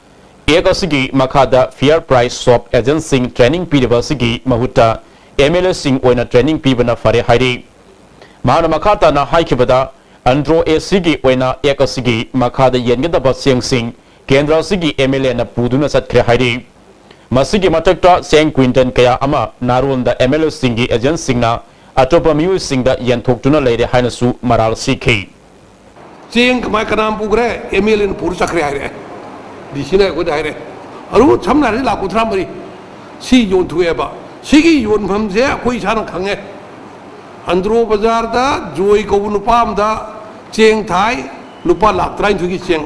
Act ꯑꯁꯤꯒꯤ ꯃꯈꯥꯗ fair price shop agentꯁꯤꯡ training ꯄꯤꯔꯤꯕ ꯑꯁꯤꯒꯤ ꯃꯍꯨꯠꯇ M L Aꯁꯤꯡ ꯑꯣꯏꯅ training ꯄꯤꯕꯅ ꯐꯔꯦ ꯍꯥꯏꯔꯤ꯫ ꯃꯍꯥꯛꯅ ꯃꯈꯥ ꯇꯥꯅ ꯍꯥꯏꯈꯤꯕꯗ, Andro ACꯒꯤ ꯑꯣꯏꯅ Act ꯑꯁꯤꯒꯤ ꯃꯈꯥꯗ ꯌꯦꯟꯒꯗꯕ ꯆꯦꯡꯁꯤꯡ ꯀꯦꯟꯗ꯭ꯔ ꯑꯁꯤꯒꯤ M L Aꯅ ꯄꯨꯗꯨꯅ ꯆꯠꯈ꯭ꯔꯦ ꯍꯥꯏꯔꯤ꯫ ꯃꯁꯤꯒꯤ ꯃꯊꯛꯇ ꯆꯦꯡ quintal ꯀꯌꯥ ꯑꯃ ꯅꯥꯔꯣꯟꯗ M L Aꯁꯤꯡꯒꯤ agentꯁꯤꯡꯅ ꯑꯇꯣꯞꯄ ꯃꯤꯑꯣꯏꯁꯤꯡꯗ ꯌꯦꯟꯊꯣꯛꯇꯨꯅ ꯂꯩꯔꯦ ꯍꯥꯏꯅꯁꯨ ꯃꯔꯥꯜ ꯁꯤꯈꯤ꯫ ꯆꯦꯡ ꯀꯃꯥꯏ, ꯀꯅꯥꯝ ꯄꯨꯈ꯭ꯔꯦ? M L Aꯅ ꯄꯨꯔ ꯆꯠꯈ꯭ꯔꯦ ꯍꯥꯏꯔꯛꯑꯦ꯫ D Cꯅ ꯑꯩꯈꯣꯏꯗ ꯍꯥꯏꯔꯛꯑꯦ꯫ ꯑꯗꯨ ꯁꯝꯅ ꯍꯥꯏꯔꯗꯤ ꯂꯥꯈ ꯀꯨꯟꯊ꯭ꯔꯥ ꯃꯔꯤ ꯁꯤ ꯌꯣꯟꯊꯣꯛꯑꯦꯕ꯫ ꯁꯤꯒꯤ ꯌꯣꯟꯐꯝꯁꯦ ꯑꯩꯈꯣꯏ ꯏꯁꯥꯅ ꯈꯪꯉꯦ꯫ ꯑꯟꯗ꯭ꯔꯣ ꯕꯖꯥꯔꯗ ꯖꯣꯏ ꯀꯧꯕ ꯅꯨꯄꯥ ꯑꯃꯗ ꯆꯦꯡ ꯊꯥꯏ, ꯂꯨꯄꯥ ꯂꯥꯈ ꯇꯔꯥꯅꯤꯊꯣꯏꯒꯤ ꯆꯦꯡ꯫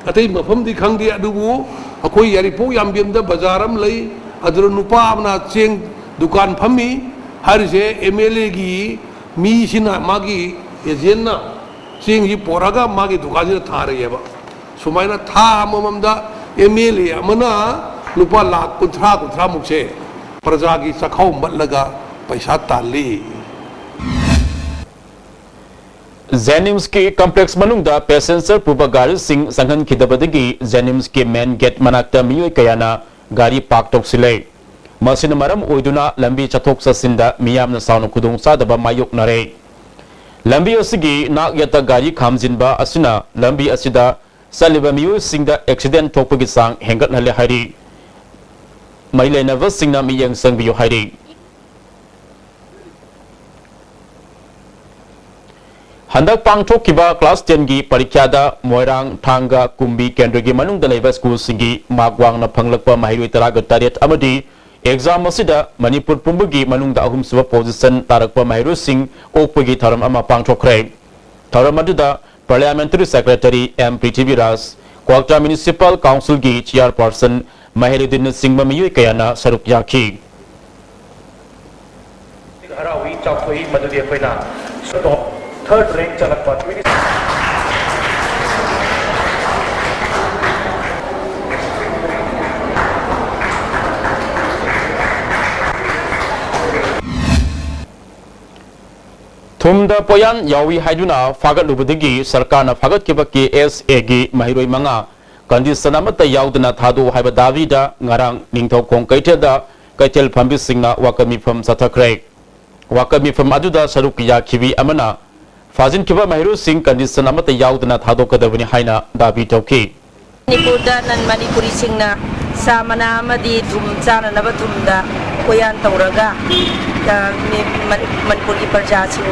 ꯑꯇꯩ ꯃꯐꯝꯗꯤ ꯈꯪꯗꯦ, ꯑꯗꯨꯕꯨ ꯑꯩꯈꯣꯏ ꯌꯥꯏꯔꯤꯄꯣꯛ ꯌꯥꯝꯕꯦꯝꯗ ꯕꯖꯥꯔ ꯑꯃ ꯂꯩ, ꯑꯗꯨꯗ ꯅꯨꯄꯥ ꯑꯃꯅ ꯆꯦꯡ ꯗꯨꯀꯥꯟ ꯐꯝꯃꯤ ꯍꯥꯏꯔꯤꯁꯦ, M L Aꯒꯤ ꯃꯤꯁꯤꯅ, ꯃꯥꯒꯤ agentꯅ ꯆꯦꯡꯁꯤ ꯄꯣꯔꯛꯑꯒ ꯃꯥꯒꯤ ꯗꯨꯀꯥꯟꯁꯤꯗ ꯊꯥꯔꯛꯑꯦꯕ꯫ ꯁꯨꯃꯥꯏꯅ ꯊꯥ ꯑꯃꯃꯝꯗ ꯑꯦꯝ ꯑꯦꯜ ꯑꯦ ꯑꯃꯅ ꯂꯨꯄꯥ ꯂꯥꯈ ꯀꯨꯟꯊ꯭ꯔꯥ, ꯀꯨꯟꯊ꯭ꯔꯥꯃꯨꯛꯁꯦ ꯄ꯭ꯔꯖꯥꯒꯤ ꯆꯥꯛꯈꯥꯎ ꯃꯠꯂꯒ ꯄꯩꯁꯥ ꯇꯥꯜꯂꯤ꯫ ꯖꯦꯅꯤꯝꯁꯀꯤ ꯀꯝꯄ꯭ꯂꯦꯛꯁ ꯃꯅꯨꯡꯗ ꯄꯦꯁꯦꯟꯖꯔ ꯄꯨꯕ ꯒꯥꯔꯤꯁꯤꯡ ꯆꯪꯍꯟꯈꯤꯗꯕꯗꯒꯤ ꯖꯦꯅꯤꯝꯁꯀꯤ ꯃꯦꯟ ꯒꯦꯠ ꯃꯅꯥꯛꯇ ꯃꯤꯑꯣꯏ ꯀꯌꯥꯅ ꯒꯥꯔꯤ ꯄꯥꯔꯛ ꯇꯧꯁꯤꯜꯂꯦ꯫ ꯃꯁꯤꯅ ꯃꯔꯝ ꯑꯣꯏꯗꯨꯅ ꯂꯝꯕꯤ ꯆꯠꯊꯣꯛ ꯆꯠꯁꯤꯟꯗ ꯃꯤꯌꯥꯝꯅ ꯆꯥꯎꯅ ꯈꯨꯗꯣꯡꯆꯥꯗꯕ ꯃꯥꯌꯣꯛꯅꯔꯦ꯫ ꯂꯝꯕꯤ ꯑꯁꯤꯒꯤ ꯅꯥꯛ ꯌꯦꯠꯇ ꯒꯥꯔꯤ ꯈꯥꯝꯖꯤꯟꯕ ꯑꯁꯤꯅ ꯂꯝꯕꯤ ꯑꯁꯤꯗ ꯆꯠꯂꯤꯕ ꯃꯤꯑꯣꯏꯁꯤꯡꯗ ꯑꯦꯛꯁꯤꯗꯦꯟ ꯊꯣꯛꯄꯒꯤ ꯆꯥꯡ ꯍꯦꯟꯒꯠꯍꯜꯂꯦ ꯍꯥꯏꯔꯤ꯫ ꯃꯔꯤ ꯂꯩꯅꯕꯁꯤꯡꯅ ꯃꯤꯠꯌꯦꯡ ꯆꯪꯕꯤꯌꯨ ꯍꯥꯏꯔꯤ꯫ ꯍꯟꯗꯛ ꯄꯥꯡꯊꯣꯛꯈꯤꯕ ꯀ꯭ꯂꯥꯁ ꯇꯦꯟꯒꯤ ꯄꯔꯤꯈ꯭ꯌꯥꯗ ꯃꯣꯏꯔꯥꯡ, ꯊꯥꯡꯒ, ꯀꯨꯝꯕꯤ ꯀꯦꯟꯗ꯭ꯔꯒꯤ ꯃꯅꯨꯡꯗ ꯂꯩꯕ ꯁ꯭ꯀꯨꯜꯁꯤꯡꯒꯤ ꯃꯥꯔꯛ ꯋꯥꯡꯅ ꯐꯪꯂꯛꯄ ꯃꯍꯩꯔꯣꯏ ꯇꯔꯥꯒ ꯇꯔꯦꯠ ꯑꯃꯗꯤ ꯑꯦꯛꯖꯥꯝ ꯑꯁꯤꯗ ꯃꯅꯤꯄꯨꯔ ꯄꯨꯝꯕꯒꯤ ꯃꯅꯨꯡꯗ ꯑꯍꯨꯝꯁꯨꯕ ꯄꯣꯖꯤꯁꯟ ꯇꯥꯔꯛꯄ ꯃꯍꯩꯔꯣꯏꯁꯤꯡ ꯑꯣꯛꯄꯒꯤ ꯊꯧꯔꯝ ꯑꯃ ꯄꯥꯡꯊꯣꯛꯈ꯭ꯔꯦ꯫ ꯊꯧꯔꯝ ꯑꯗꯨꯗ Parliamentary Secretary ꯑꯦꯝ ꯄ꯭ꯔꯤꯊꯤꯕꯤꯔꯥꯖ, ꯀ꯭ꯋꯥꯛꯇꯥ Municipal Councilꯒꯤ Chairperson ꯃꯍꯦꯔꯨꯗꯤꯟꯅꯆꯤꯡꯕ ꯃꯤꯑꯣꯏ ꯀꯌꯥꯅ ꯁꯔꯨꯛ ꯌꯥꯈꯤ꯫ ꯍꯔꯥꯎꯏ, ꯆꯥꯎꯊꯣꯛꯏ, ꯃꯗꯨꯗꯤ ꯑꯩꯈꯣꯏꯅ ꯊꯔꯗ ꯔꯦꯡꯛ ꯆꯠꯂꯛꯄ꯫ ꯊꯨꯝꯗ ꯄꯣꯌꯥꯟ ꯌꯥꯎꯏ ꯍꯥꯏꯗꯨꯅ ꯐꯥꯒꯠꯂꯨꯕꯗꯒꯤ ꯁꯔꯀꯥꯔꯅ ꯐꯥꯒꯠꯈꯤꯕ ꯀꯦ ꯑꯦꯁ ꯑꯦꯒꯤ ꯃꯍꯩꯔꯣꯏ ꯃꯉꯥ ꯀꯟꯗꯤꯁꯟ ꯑꯃꯠꯇ ꯌꯥꯎꯗꯅ ꯊꯥꯗꯣꯛꯎ ꯍꯥꯏꯕ ꯗꯥꯕꯤꯗ ꯉꯔꯥꯡ ꯅꯤꯡꯊꯧꯈꯣꯡ ꯀꯩꯊꯦꯜꯗ ꯀꯩꯊꯦꯜ ꯐꯝꯕꯤꯁꯤꯡꯅ ꯋꯥꯀꯠ ꯃꯤꯐꯝ ꯆꯠꯊꯈ꯭ꯔꯦ꯫ ꯋꯥꯀꯠ ꯃꯤꯐꯝ ꯑꯗꯨꯗ ꯁꯔꯨꯛ ꯌꯥꯈꯤꯕꯤ ꯑꯃꯅ ꯐꯥꯖꯤꯟꯈꯤꯕ ꯃꯍꯩꯔꯣꯏꯁꯤꯡ ꯀꯟꯗꯤꯁꯟ ꯑꯃꯠꯇ ꯌꯥꯎꯗꯅ ꯊꯥꯗꯣꯛꯀꯗꯕꯅꯤ ꯍꯥꯏꯅ ꯗꯥꯕꯤ ꯇꯧꯈꯤ꯫ ꯃꯅꯤꯄꯨꯔꯗ ꯅꯟ ꯃꯅꯤꯄꯨꯔꯤꯁꯤꯡꯅ ꯆꯥ ꯃꯅꯥ ꯑꯃꯗꯤ ꯊꯨꯝ ꯆꯥꯅꯅꯕ ꯊꯨꯝꯗ ꯄꯣꯌꯥꯟ ꯇꯧꯔꯒ, ꯑ, ꯃꯤ-, ꯃꯅꯤ-, ꯃꯅꯤꯄꯨꯔꯒꯤ ꯄ꯭ꯔꯖꯥꯁꯤꯡ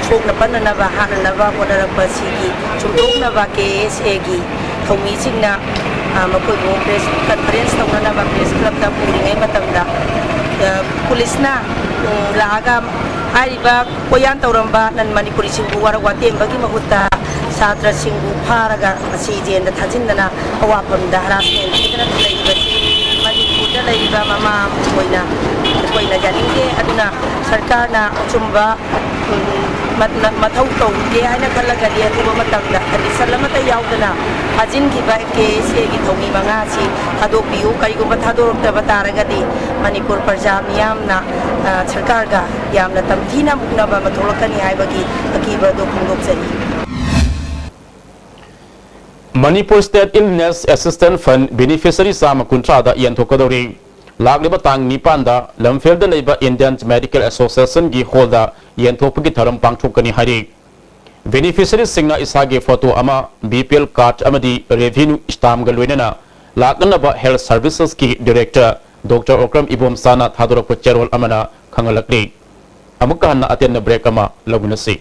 ꯁꯣꯛꯅ ꯄꯟꯅꯅꯕ, ꯍꯥꯠꯅꯅꯕ ꯍꯣꯠꯅꯔꯛꯄ ꯑꯁꯤꯒꯤ ꯆꯨꯝꯊꯣꯛꯅꯕ ꯀꯦ ꯑꯦꯁ ꯑꯦꯒꯤ ꯊꯧꯃꯤꯁꯤꯡꯅ, ꯑ, ꯃꯈꯣꯏꯕꯨ ꯄ꯭ꯔꯦꯁ ꯀꯟꯐꯔꯦꯟꯁ ꯇꯧꯅꯅꯕ ꯄ꯭ꯔꯦꯁ ꯀ꯭ꯂꯕꯇ ꯄꯨꯔꯤꯉꯩ ꯃꯇꯝꯗ, ꯑ, ꯄꯨꯂꯤꯁꯅ, ꯎꯝ, ꯂꯥꯛꯑꯒ ꯍꯥꯏꯔꯤꯕ ꯄꯣꯌꯥꯟ ꯇꯧꯔꯝꯕ ꯅꯟ ꯃꯅꯤꯄꯨꯔꯤꯁꯤꯡꯕꯨ ꯋꯥꯔꯧ ꯋꯥꯇꯦꯝꯕꯒꯤ ꯃꯍꯨꯠꯇ ꯁꯥꯇ꯭ꯔꯁꯤꯡꯕꯨ ꯐꯥꯔꯒ ꯉꯁꯤ ꯖꯦꯜꯗ ꯊꯥꯖꯤꯟꯗꯅ ꯑꯋꯥꯐꯝꯗ ꯍꯔꯥꯁꯃꯦꯟ ꯄꯤꯗꯅ ꯂꯩꯔꯤꯕꯁꯤ ꯃꯅꯤꯄꯨꯔꯗ ꯂꯩꯔꯤꯕ ꯃꯃꯥ ꯑꯣꯏꯅ ꯑꯩꯈꯣꯏꯅ ꯌꯥꯅꯤꯡꯗꯦ꯫ ꯑꯗꯨꯅ ꯁꯔꯀꯥꯔꯅ ꯑꯆꯨꯝꯕ, ꯎꯝ, ꯃꯠ- ꯃꯊꯧ ꯇꯧꯗꯦ ꯍꯥꯏꯅ ꯈꯜꯂꯒꯗꯤ ꯑꯊꯨꯕ ꯃꯇꯝꯗ ꯀꯟꯗꯤꯁꯟ ꯑꯃꯠꯇ ꯌꯥꯎꯗꯅ ꯐꯥꯖꯤꯟꯈꯤꯕ ꯀꯦ ꯑꯦꯁ ꯑꯦꯒꯤ ꯊꯧꯃꯤ ꯃꯉꯥ ꯑꯁꯤ ꯊꯥꯗꯣꯛꯄꯤꯌꯨ꯫ ꯀꯔꯤꯒꯨꯝꯕ ꯊꯥꯗꯣꯔꯛꯇꯕ ꯇꯥꯔꯒꯗꯤ ꯃꯅꯤꯄꯨꯔ ꯄ꯭ꯔꯖꯥ ꯃꯤꯌꯥꯝꯅ, ꯑ, ꯁꯔꯀꯥꯔꯒ ꯌꯥꯝꯅ ꯇꯝꯊꯤꯅ ꯃꯨꯛꯅꯕ ꯑꯃ ꯊꯣꯛꯂꯛꯀꯅꯤ ꯍꯥꯏꯕꯒꯤ ꯑꯀꯤꯕ ꯑꯗꯨ ꯐꯣꯡꯗꯣꯛꯆꯔꯤ꯫ Manipur state illness assistance fund beneficiary ꯆꯥꯝꯃ ꯀꯨꯟꯊ꯭ꯔꯥꯗ ꯌꯦꯟꯊꯣꯛꯀꯗꯧꯔꯤ꯫ ꯂꯥꯛꯂꯤꯕ ꯇꯥꯡ ꯅꯤꯄꯥꯟꯗ ꯂꯝꯐꯦꯜꯗ ꯂꯩꯕ ꯏꯟꯗꯤꯌꯟ ꯃꯦꯗꯤꯀꯦꯜ ꯑꯦꯁꯣꯁꯤꯌꯦꯁꯟꯒꯤ ꯍꯣꯜꯗ ꯌꯦꯟꯊꯣꯛꯄꯒꯤ ꯊꯧꯔꯝ ꯄꯥꯡꯊꯣꯛꯀꯅꯤ ꯍꯥꯏꯔꯤ꯫ ꯕꯦꯅꯤꯐꯤꯁꯔꯤꯁꯤꯡꯅ ꯏꯁꯥꯒꯤ ꯐꯣꯇꯣ ꯑꯃ, ꯕꯤ ꯄꯤ ꯑꯦꯜ ꯀꯥꯔꯗ ꯑꯃꯗꯤ ꯔꯦꯚꯤꯅ꯭ꯌꯨ ꯁ꯭ꯇꯥꯝꯒ ꯂꯣꯏꯅꯅ ꯂꯥꯛꯅꯅꯕ ꯍꯦꯜꯊ ꯁꯔꯚꯤꯁꯦꯁꯀꯤ ꯗꯤꯔꯦꯛꯇꯔ ꯗꯣꯛꯇꯔ ꯑꯣꯀ꯭ꯔꯝ ꯏꯕꯣꯝꯆꯥꯅ ꯊꯥꯗꯣꯔꯛꯄ ꯆꯦꯔꯣꯜ ꯑꯃꯅ ꯈꯪꯍꯜꯂꯛꯂꯤ꯫ ꯑꯃꯨꯛꯀ ꯍꯟꯅ ꯑꯇꯦꯟꯕ ꯕ꯭ꯔꯦꯛ ꯑꯃ ꯂꯧꯃꯤꯟꯅꯁꯤ꯫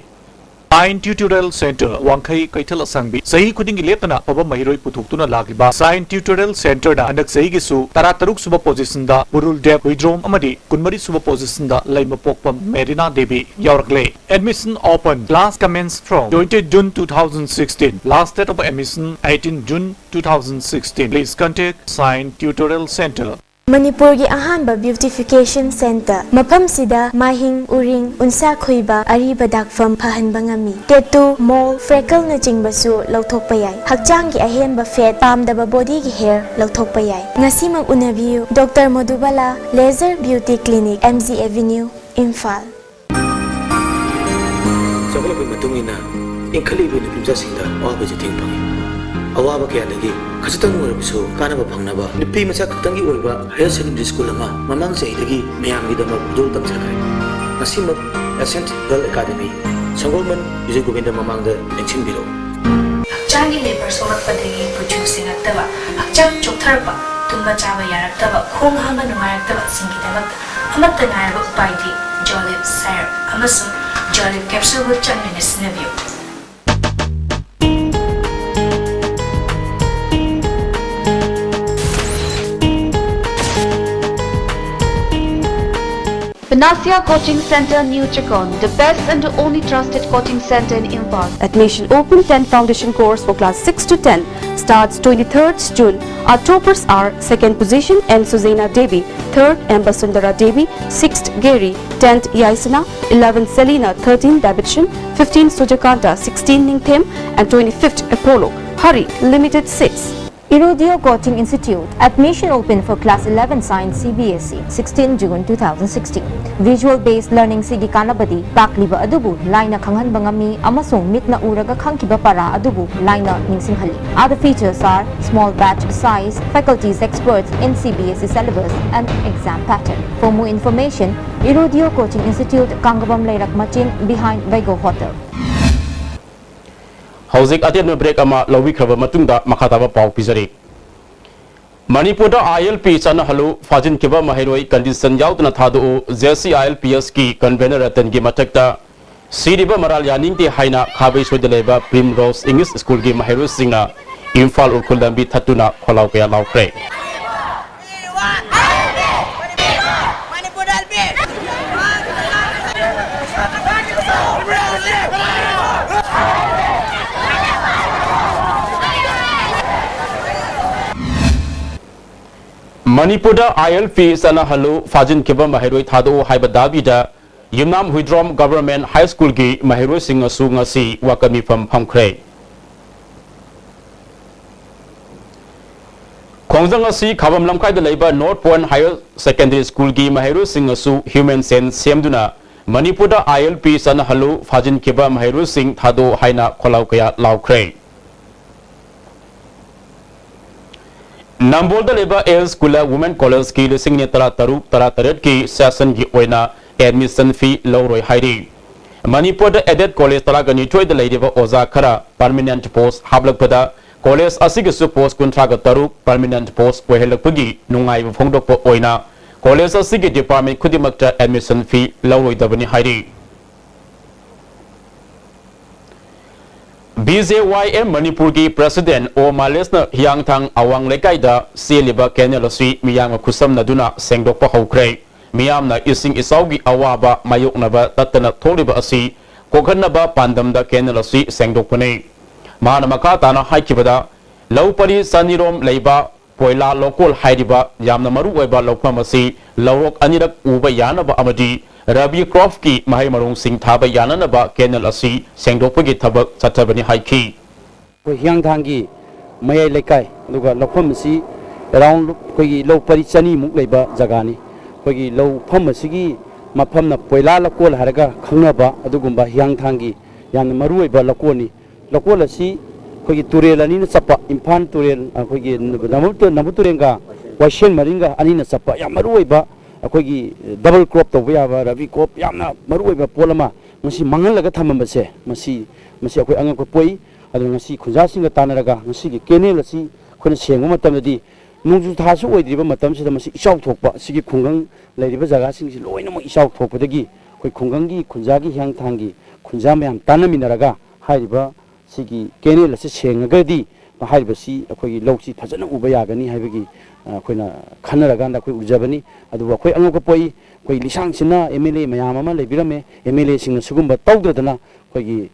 Sign Tutorial Center, ꯋꯥꯡꯈꯩ, ꯀꯩꯊꯦꯜ ꯑꯁꯥꯡꯕꯤ꯫ ꯆꯍꯤ ꯈꯨꯗꯤꯡꯒꯤ ꯂꯦꯞꯇꯅ ꯑꯐꯕ ꯃꯍꯩꯔꯣꯏ ꯄꯨꯊꯣꯛꯇꯨꯅ ꯂꯥꯛꯂꯤꯕ Sign Tutorial Centerꯅ ꯍꯟꯗꯛ ꯆꯍꯤꯒꯤꯁꯨ ꯇꯔꯥꯇꯔꯨꯛ ꯁꯨꯕ ꯄꯣꯖꯤꯁꯟꯗ ꯕꯨꯔꯨꯜ ꯗꯦꯕ ꯍꯨꯏꯗ꯭ꯔꯣꯝ ꯑꯃꯗꯤ ꯀꯨꯟꯃꯔꯤ ꯁꯨꯕ ꯄꯣꯖꯤꯁꯟꯗ ꯂꯩꯃꯄꯣꯛꯄꯝ ꯃꯦꯔꯤꯅꯥ ꯗꯦꯕꯤ ꯌꯥꯎꯔꯛꯂꯦ꯫ Admission open. Class commence from twenty June two thousand sixteen. Last date of admission eighteen June two thousand sixteen. Please contact Sign Tutorial Center. ꯃꯅꯤꯄꯨꯔꯒꯤ ꯑꯍꯥꯟꯕ ꯕ꯭ꯌꯨꯇꯤꯐꯤꯀꯦꯁꯟ ꯁꯦꯟꯇꯔ꯫ ꯃꯐꯝꯁꯤꯗ ꯃꯥꯏꯍꯤꯡ, ꯎꯔꯤꯡ, ꯎꯟꯁꯥ ꯈꯣꯏꯕ, ꯑꯔꯤꯕ ꯗꯥꯛꯐꯝ ꯐꯍꯟꯕ ꯉꯝꯃꯤ꯫ ꯇꯦꯇꯨ, ꯃꯣꯜ, ꯐ꯭ꯔꯦꯀꯜꯅꯆꯤꯡꯕꯁꯨ ꯂꯧꯊꯣꯛꯄ ꯌꯥꯏ꯫ ꯍꯛꯆꯥꯡꯒꯤ ꯑꯍꯦꯟꯕ ꯐꯦꯠ, ꯄꯥꯝꯗꯕ ꯕꯣꯗꯤꯒꯤ ꯍꯦꯌꯔ ꯂꯧꯊꯣꯛꯄ ꯌꯥꯏ꯫ ꯉꯁꯤꯃꯛ ꯎꯅꯕꯤꯌꯨ꯫ ꯗꯣꯛꯇꯔ ꯃꯣꯗꯨꯕꯥꯂꯥ, laser beauty clinic, M G avenue, Imphal. ꯆꯥꯎꯈꯠꯂꯛꯄꯒꯤ ꯃꯇꯨꯡ ꯏꯟꯅ ꯏꯟꯈꯠꯂꯛꯂꯤꯕ ꯅꯨꯄꯤ ꯃꯆꯥꯁꯤꯡꯗ ꯑꯋꯥꯕ ꯆꯩꯊꯦꯡ ꯐꯪꯏ꯫ ꯑꯋꯥꯕ ꯀꯌꯥꯗꯒꯤ ꯈꯖꯤꯛꯇꯪ ꯑꯣꯏꯔꯕꯁꯨ ꯀꯥꯟꯅꯕ ꯐꯪꯅꯕ ꯅꯨꯄꯤ ꯃꯆꯥ ꯈꯛꯇꯪꯒꯤ ꯑꯣꯏꯕ ꯍꯥꯌꯔ ꯁꯦꯀꯦꯟꯗꯔꯤ ꯁ꯭ꯀꯨꯜ ꯑꯃ ꯃꯃꯥꯡ ꯆꯍꯤꯗꯒꯤ ꯃꯌꯥꯝꯒꯤꯗꯃꯛ ꯈꯨꯗꯣꯜ ꯇꯝꯖꯈ꯭ꯔꯦ꯫ ꯉꯁꯤꯃꯛ ꯑꯦꯁꯦꯟꯠ ꯒꯔꯜ ꯑꯦꯀꯥꯗꯃꯤ, ꯁꯪꯒꯣꯜꯕꯟ, ꯕꯤꯖꯣꯏ ꯒꯣꯕꯤꯟꯗ ꯃꯃꯥꯡꯗ ꯂꯦꯡꯁꯤꯟꯕꯤꯔꯛꯎ꯫ ꯍꯛꯆꯥꯡꯒꯤ ꯂꯦꯕꯔ ꯁꯣꯛꯂꯛꯄꯗꯒꯤ ꯀꯨꯆꯨ ꯁꯦꯡꯉꯛꯇꯕ, ꯍꯛꯆꯥꯡ ꯆꯣꯛꯊꯔꯛꯄ, ꯇꯨꯝꯕ ꯆꯥꯕ ꯌꯥꯔꯛꯇꯕ, ꯈꯣꯡ ꯍꯥꯝꯕ ꯅꯨꯡꯉꯥꯏꯔꯛꯇꯕꯁꯤꯡꯒꯤꯗꯃꯛꯇ ꯑꯃꯠꯇ ꯉꯥꯏꯔꯕ ꯎꯄꯥꯏꯗꯤ ꯖꯣꯂꯤꯞ ꯁꯥꯏꯔꯞ ꯑꯃꯁꯨꯡ ꯖꯣꯂꯤꯞ ꯀꯦꯞꯁꯨꯜꯕꯨ ꯆꯥꯡ ꯅꯥꯏꯅ ꯁꯤꯖꯤꯟꯅꯕꯤꯌꯨ꯫ Panacea Coaching Center, New Chakon, the best and the only trusted coaching center in Imphal. Admission open. Ten foundation course for class six to ten starts twenty-third June. Our toppers are: second position, N Suzena Devi; third, M Basundara Devi; sixth, Gary; tenth Yaisana, eleventh Selina, thirteenth Davidson, fifteenth Sujakanta, sixteenth Ningthem, and twenty-fifth Apollo. Hurry, limited seats. Irudio Coaching Institute, admission open for class eleven science C B S E, sixteen June two thousand sixteen. Visual based learning ꯁꯤꯒꯤ ꯀꯥꯟꯅꯕꯗꯤ ꯇꯥꯛꯂꯤꯕ ꯑꯗꯨꯕꯨ ꯂꯥꯏꯅ ꯈꯪꯍꯟꯕ ꯉꯝꯃꯤ ꯑꯃꯁꯨꯡ ꯃꯤꯠꯅ ꯎꯔꯒ ꯈꯪꯈꯤꯕ ꯄꯔꯥ ꯑꯗꯨꯕꯨ ꯂꯥꯏꯅ ꯅꯤꯡꯁꯤꯡꯍꯜꯂꯤ꯫ Other features are small batch size, faculties experts in C B S E syllabus and exam pattern. For more information, Irudio Coaching Institute, Kangabam Leirak Machin, behind Vego Hotel. ꯍꯧꯖꯤꯛ ꯑꯇꯦꯟꯕ ꯕ꯭ꯔꯦꯛ ꯑꯃ ꯂꯧꯕꯤꯈ꯭ꯔꯕ ꯃꯇꯨꯡꯗ ꯃꯈꯥ ꯇꯥꯕ ꯄꯥꯎ ꯄꯤꯖꯔꯤ꯫ ꯃꯅꯤꯄꯨꯔꯗ ꯑꯥꯏ ꯑꯦꯜ ꯄꯤ ꯆꯠꯅꯍꯜꯂꯨ, ꯐꯥꯖꯤꯟꯈꯤꯕ ꯃꯍꯩꯔꯣꯏ condition ꯌꯥꯎꯗꯅ ꯊꯥꯗꯣꯛꯎ, J C I L P ꯑꯦꯁꯀꯤ convener ꯔꯇꯟꯒꯤ ꯃꯊꯛꯇ ꯁꯤꯔꯤꯕ ꯃꯔꯥꯜ ꯌꯥꯅꯤꯡꯗꯦ ꯍꯥꯏꯅ ꯈꯥꯕꯩ ꯁꯣꯏꯗ ꯂꯩꯕ ꯄ꯭ꯔꯤꯝ ꯔꯣꯁ ꯏꯪꯂꯤꯁ ꯁ꯭ꯀꯨꯜꯒꯤ ꯃꯍꯩꯔꯣꯏꯁꯤꯡꯅ ꯏꯝꯐꯥꯜ ꯎꯈ꯭ꯔꯨꯜ ꯂꯝꯕꯤ ꯊꯠꯇꯨꯅ ꯈꯣꯜꯂꯥꯎ ꯀꯌꯥ ꯂꯥꯎꯈ꯭ꯔꯦ꯫ ꯃꯅꯤꯄꯨꯔꯗ ꯑꯥꯏ ꯑꯦꯜ ꯄꯤ ꯆꯠꯅꯍꯜꯂꯨ, ꯐꯥꯖꯤꯟꯈꯤꯕ ꯃꯍꯩꯔꯣꯏ ꯊꯥꯗꯣꯛꯎ ꯍꯥꯏꯕ ꯗꯥꯕꯤꯗ ꯌꯨꯝꯅꯥꯝ ꯍꯨꯏꯗ꯭ꯔꯣꯝ ꯒꯚꯔꯟꯃꯦꯟꯠ ꯍꯥꯏ ꯁ꯭ꯀꯨꯜꯒꯤ ꯃꯍꯩꯔꯣꯏꯁꯤꯡꯅꯁꯨ ꯉꯁꯤ ꯋꯥꯀꯠ ꯃꯤꯐꯝ ꯐꯝꯈ꯭ꯔꯦ꯫ ꯈꯣꯡꯖꯪ ꯑꯁꯤ ꯈꯥꯕꯝ ꯂꯝꯈꯥꯏꯗ ꯂꯩꯕ ꯅꯣꯔꯠ ꯄꯣꯏꯟꯠ ꯍꯥꯌꯔ ꯁꯦꯀꯦꯟꯗꯔꯤ ꯁ꯭ꯀꯨꯜꯒꯤ ꯃꯍꯩꯔꯣꯏꯁꯤꯡꯅꯁꯨ ꯍ꯭ꯌꯨꯃꯦꯟ ꯆꯦꯟ ꯁꯦꯝꯗꯨꯅ ꯃꯅꯤꯄꯨꯔꯗ ꯑꯥꯏ ꯑꯦꯜ ꯄꯤ ꯆꯠꯅꯍꯜꯂꯨ, ꯐꯥꯖꯤꯟꯈꯤꯕ ꯃꯍꯩꯔꯣꯏꯁꯤꯡ ꯊꯥꯗꯣꯛꯎ ꯍꯥꯏꯅ ꯈꯣꯜꯂꯥꯎ ꯀꯌꯥ ꯂꯥꯎꯈ꯭ꯔꯦ꯫ ꯅꯝꯕꯣꯜꯗ ꯂꯩꯕ ꯑꯦꯜ ꯁ꯭ꯀꯨꯜ ꯋꯨꯃꯦꯟ ꯀꯣꯂꯦꯖꯀꯤ ꯂꯤꯁꯤꯡ ꯑꯅꯤ ꯇꯔꯥ ꯇꯔꯨꯛ ꯇꯔꯥ ꯇꯔꯦꯠꯀꯤ ꯁꯦꯁꯟꯒꯤ ꯑꯣꯏꯅ ꯑꯦꯗꯃꯤꯁꯟ ꯐꯤ ꯂꯧꯔꯣꯏ ꯍꯥꯏꯔꯤ꯫ ꯃꯅꯤꯄꯨꯔꯗ ꯑꯦꯗꯦꯗ ꯀꯣꯂꯦꯖ ꯇꯔꯥꯒ ꯅꯤꯊꯣꯏꯗ ꯂꯩꯔꯤꯕ ꯑꯣꯖꯥ ꯈꯔ ꯄꯔꯃꯤꯅꯦꯟꯠ ꯄꯣꯁꯠ ꯍꯥꯞꯂꯛꯄꯗ ꯀꯣꯂꯦꯖ ꯑꯁꯤꯒꯤꯁꯨ ꯄꯣꯁꯠ ꯀꯨꯟꯊ꯭ꯔꯥꯒ ꯇꯔꯨꯛ ꯄꯔꯃꯤꯅꯦꯟꯠ ꯄꯣꯁꯠ ꯑꯣꯏꯍꯜꯂꯛꯄꯒꯤ ꯅꯨꯡꯉꯥꯏꯕ ꯐꯣꯡꯗꯣꯛꯄ ꯑꯣꯏꯅ ꯀꯣꯂꯦꯖ ꯑꯁꯤꯒꯤ ꯗꯤꯄꯥꯔꯠꯃꯦꯟꯠ ꯈꯨꯗꯤꯡꯃꯛꯇ ꯑꯦꯗꯃꯤꯁꯟ ꯐꯤ ꯂꯧꯔꯣꯏꯗꯕꯅꯤ ꯍꯥꯏꯔꯤ꯫ ꯕꯤ ꯖꯦ ꯋꯥꯏ ꯑꯦꯝ ꯃꯅꯤꯄꯨꯔꯒꯤ ꯄ꯭ꯔꯦꯁꯤꯗꯦꯟꯠ ꯑꯣ ꯃꯥꯂꯦꯁꯅ ꯍꯤꯌꯥꯡꯊꯥꯡ ꯑꯋꯥꯡ ꯂꯩꯀꯥꯏꯗ ꯆꯦꯜꯂꯤꯕ ꯀꯦꯅꯦꯜ ꯑꯁꯤ ꯃꯤꯌꯥꯝꯒ ꯈꯨꯠꯁꯝꯅꯗꯨꯅ ꯁꯦꯡꯗꯣꯛꯄ ꯍꯧꯈ꯭ꯔꯦ꯫ ꯃꯤꯌꯥꯝꯅ ꯏꯁꯤꯡ ꯏꯆꯥꯎꯒꯤ ꯑꯋꯥꯕ ꯃꯥꯌꯣꯛꯅꯕ ꯇꯠꯇꯅ ꯊꯣꯛꯂꯤꯕ ꯑꯁꯤ ꯀꯣꯛꯍꯟꯅꯕ ꯄꯥꯟꯗꯝꯗ ꯀꯦꯅꯦꯜ ꯑꯁꯤ ꯁꯦꯡꯗꯣꯛꯄꯅꯤ꯫ ꯃꯍꯥꯛꯅ ꯃꯈꯥ ꯇꯥꯅ ꯍꯥꯏꯈꯤꯕꯗ, ꯂꯧ ꯄꯔꯤ ꯆꯅꯤꯔꯣꯝ ꯂꯩꯕ ꯄꯣꯏꯂꯥ ꯂꯧꯀꯣꯜ ꯍꯥꯏꯔꯤꯕ ꯌꯥꯝꯅ ꯃꯔꯨ ꯑꯣꯏꯕ ꯂꯧꯐꯝ ꯑꯁꯤ ꯂꯧꯔꯣꯛ ꯑꯅꯤꯔꯛ ꯎꯕ ꯌꯥꯅꯕ ꯑꯃꯗꯤ ꯔꯕꯤ ꯀ꯭ꯔꯣꯞꯀꯤ ꯃꯍꯩ ꯃꯔꯣꯡꯁꯤꯡ ꯊꯥꯕ ꯌꯥꯅꯅꯕ ꯀꯦꯅꯦꯜ ꯑꯁꯤ ꯁꯦꯡꯗꯣꯛꯄꯒꯤ ꯊꯕꯛ ꯆꯠꯊꯕꯅꯤ ꯍꯥꯏꯈꯤ꯫ ꯑꯩꯈꯣꯏ ꯍꯤꯌꯥꯡꯊꯥꯡꯒꯤ ꯃꯌꯥꯏ ꯂꯩꯀꯥꯏ, ꯑꯗꯨꯒ ꯂꯧꯐꯝ ꯑꯁꯤ around ꯑꯩꯈꯣꯏꯒꯤ ꯂꯧ ꯄꯔꯤ ꯆꯅꯤꯃꯨꯛ ꯂꯩꯕ ꯖꯒꯥꯅꯤ꯫ ꯑꯩꯈꯣꯏꯒꯤ ꯂꯧꯐꯝ ꯑꯁꯤꯒꯤ ꯃꯐꯝꯅ ꯄꯣꯏꯂꯥ ꯂꯧꯀꯣꯜ ꯍꯥꯏꯔꯒ ꯈꯪꯅꯕ ꯑꯗꯨꯒꯨꯝꯕ ꯍꯤꯌꯥꯡꯊꯥꯡꯒꯤ ꯌꯥꯝꯅ ꯃꯔꯨꯑꯣꯏꯕ ꯂꯧꯀꯣꯜꯅꯤ꯫ ꯂꯧꯀꯣꯜ ꯑꯁꯤ ꯑꯩꯈꯣꯏꯒꯤ ꯇꯨꯔꯦꯜ ꯑꯅꯤꯅ ꯆꯠꯄ, ꯏꯝꯐꯥꯜ ꯇꯨꯔꯦꯜ, ꯑꯩꯈꯣꯏꯒꯤ ꯅꯝꯕꯨ-, ꯅꯝꯕꯨ ꯇꯨꯔꯦꯜꯒ ꯋꯥꯏꯁꯦꯟ ꯃꯔꯤꯡꯒ ꯑꯅꯤꯅ ꯆꯠꯄ ꯌꯥꯝ ꯃꯔꯨꯑꯣꯏꯕ, ꯑꯩꯈꯣꯏꯒꯤ double crop ꯇꯧꯕ ꯌꯥꯕ, ꯔꯕꯤ crop ꯌꯥꯝꯅ ꯃꯔꯨꯑꯣꯏꯕ ꯄꯣꯠ ꯑꯃ ꯉꯁꯤ ꯃꯥꯡꯍꯜꯂꯒ ꯊꯝꯃꯝꯕꯁꯦ, ꯃꯁꯤ, ꯃꯁꯤ ꯑꯩꯈꯣꯏ ꯑꯉꯛꯄ ꯄꯣꯛꯏ꯫ ꯑꯗꯨꯅ ꯉꯁꯤ ꯈꯨꯟꯖꯥꯁꯤꯡꯒ ꯇꯥꯟꯅꯔꯒ ꯉꯁꯤꯒꯤ ꯀꯦꯅꯦꯜ ꯑꯁꯤ ꯑꯩꯈꯣꯏꯅ ꯁꯦꯡꯕ ꯃꯇꯝꯗꯗꯤ ꯅꯣꯡꯖꯨ ꯊꯥꯁꯨ ꯑꯣꯏꯗ꯭ꯔꯤꯕ ꯃꯇꯝꯁꯤꯗ ꯃꯁꯤ ꯏꯆꯥꯎ ꯊꯣꯛꯄ, ꯑꯁꯤꯒꯤ ꯈꯨꯡꯒꯪ ꯂꯩꯔꯤꯕ ꯖꯒꯥꯁꯤꯡꯁꯤ ꯂꯣꯏꯅꯃꯛ ꯏꯆꯥꯎ ꯊꯣꯛꯄꯗꯒꯤ ꯑꯩꯈꯣꯏ ꯈꯨꯡꯒꯪꯒꯤ, ꯈꯨꯟꯖꯥꯒꯤ, ꯍꯤꯌꯥꯡꯊꯥꯡꯒꯤ ꯈꯨꯟꯖꯥ ꯃꯌꯥꯝ ꯇꯥꯟꯅꯃꯤꯟꯅꯔꯒ ꯍꯥꯏꯔꯤꯕ ꯁꯤꯒꯤ ꯀꯦꯅꯦꯜ ꯑꯁꯤ ꯁꯦꯡꯉꯒꯗꯤ ꯍꯥꯏꯔꯤꯕꯁꯤ ꯑꯩꯈꯣꯏꯒꯤ ꯂꯧꯁꯤ ꯐꯖꯅ ꯎꯕ ꯌꯥꯒꯅꯤ ꯍꯥꯏꯕꯒꯤ, ꯑ, ꯑꯩꯈꯣꯏꯅ ꯈꯟꯅꯔꯀꯥꯟꯗ ꯑꯩꯈꯣꯏ ꯎꯖꯕꯅꯤ꯫ ꯑꯗꯨꯕꯨ ꯑꯩꯈꯣꯏ ꯑꯉꯛꯄ ꯄꯣꯛꯏ, ꯑꯩꯈꯣꯏ ꯂꯤꯁꯥꯡꯁꯤꯟꯅ M L A ꯃꯌꯥꯝ ꯑꯃ ꯂꯩꯕꯤꯔꯝꯃꯦ, M L A ꯁꯤꯡꯅ ꯁꯤꯒꯨꯝꯕ ꯇꯧꯗꯗꯅ ꯑꯩꯈꯣꯏꯒꯤ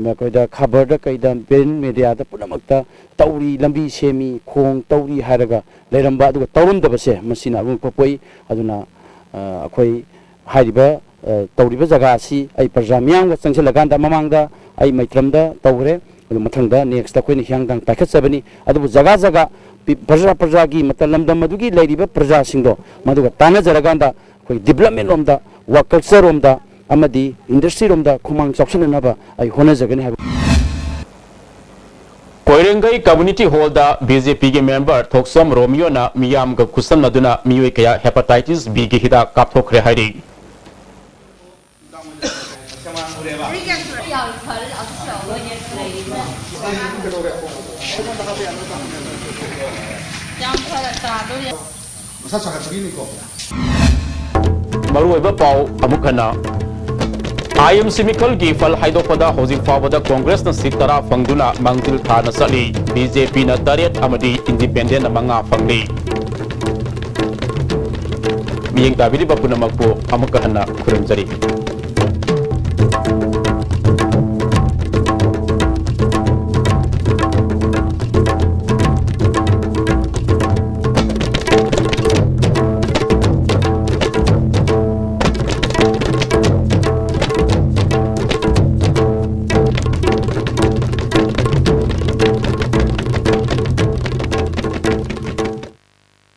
ꯑꯩꯈꯣꯏꯗ ꯈꯕꯔꯗ ꯀꯩꯗ print media ꯗ ꯄꯨꯝꯅꯃꯛꯇ ꯇꯧꯔꯤ, ꯂꯝꯕꯤ ꯁꯦꯝꯃꯤ, ꯈꯣꯡ ꯇꯧꯔꯤ ꯍꯥꯏꯔꯒ ꯂꯩꯔꯝꯕ, ꯑꯗꯨꯒ ꯇꯧꯔꯝꯗꯕꯁꯦ ꯃꯁꯤꯅ ꯑꯉꯛꯄ ꯄꯣꯛꯏ꯫ ꯑꯗꯨꯅ, ꯑ, ꯑꯩꯈꯣꯏ ꯍꯥꯏꯔꯤꯕ, ꯑ, ꯇꯧꯔꯤꯕ ꯖꯒꯥ ꯑꯁꯤ ꯑꯩ ꯄ꯭ꯔꯖꯥ ꯃꯤꯌꯥꯝꯒ ꯆꯪꯁꯤꯜꯂꯀꯥꯟꯗ, ꯃꯃꯥꯡꯗ ꯑꯩ ꯃꯩꯇ꯭ꯔꯝꯗ ꯇꯧꯈ꯭ꯔꯦ, ꯑꯗꯨ ꯃꯊꯪꯗ next ꯑꯩꯈꯣꯏꯅ ꯍꯤꯌꯥꯡꯊꯥꯡ ꯄꯥꯏꯈꯠꯆꯕꯅꯤ꯫ ꯑꯗꯨꯕꯨ ꯖꯒꯥ ꯖꯒꯥ ꯄꯤ-, ꯄ꯭ꯔꯖꯥ, ꯄ꯭ꯔꯖꯥꯒꯤ ꯃꯇꯝ, ꯂꯝꯗꯝ ꯑꯗꯨꯒꯤ ꯂꯩꯔꯤꯕ ꯄ꯭ꯔꯖꯥꯁꯤꯡꯗꯣ ꯃꯗꯨꯒ ꯇꯥꯟꯅꯖꯔꯀꯥꯟꯗ ꯑꯩꯈꯣꯏ development ꯂꯣꯝꯗ, work culture ꯔꯣꯝꯗ ꯑꯃꯗꯤ industry ꯔꯣꯝꯗ ꯈꯨꯃꯥꯡ ꯆꯥꯎꯁꯤꯟꯅꯅꯕ ꯑꯩ ꯍꯣꯠꯅꯖꯒꯅꯤ ꯍꯥꯏꯕ꯫ ꯀꯣꯏꯔꯦꯡꯒꯩ community hall ꯗ B J P ꯒꯤ member ꯊꯣꯛꯆꯣꯝ ꯔꯣꯃꯤꯌꯣꯅ ꯃꯤꯌꯥꯝꯒ ꯈꯨꯠꯁꯝꯅꯗꯨꯅ ꯃꯤꯑꯣꯏ ꯀꯌꯥ hepatitis B ꯒꯤ ꯍꯤꯗꯥꯛ ꯀꯥꯞꯊꯣꯛꯈ꯭ꯔꯦ ꯍꯥꯏꯔꯤ꯫ ꯌꯥꯝ ꯐꯔꯛ ꯇꯥꯗꯣꯔꯤ꯫ ꯃꯁꯥ ꯁꯥꯒꯠꯄꯒꯤꯅꯤꯀꯣ꯫ ꯃꯔꯨꯑꯣꯏꯕ ꯄꯥꯎ ꯑꯃꯨꯛ ꯍꯟꯅ꯫ I M C ꯃꯤꯈꯜꯒꯤ ꯐꯜ ꯍꯥꯏꯗꯣꯛꯄꯗ ꯍꯧꯖꯤꯛ ꯐꯥꯎꯕꯗ ꯀꯣꯡꯒ꯭ꯔꯦꯁꯅ seat ꯇꯔꯥ ꯐꯪꯗꯨꯅ ꯃꯥꯡꯖꯤꯜ ꯊꯥꯅ ꯆꯠꯂꯤ꯫ B J P ꯅ ꯇꯔꯦꯠ ꯑꯃꯗꯤ independent ꯅ ꯃꯉꯥ ꯐꯪꯂꯤ꯫ ꯃꯤꯠꯌꯦꯡ ꯇꯥꯕꯤꯔꯤꯕ ꯄꯨꯝꯅꯃꯛꯄꯨ ꯑꯃꯨꯛꯀ ꯍꯟꯅ ꯈꯨꯔꯨꯝꯖꯔꯤ꯫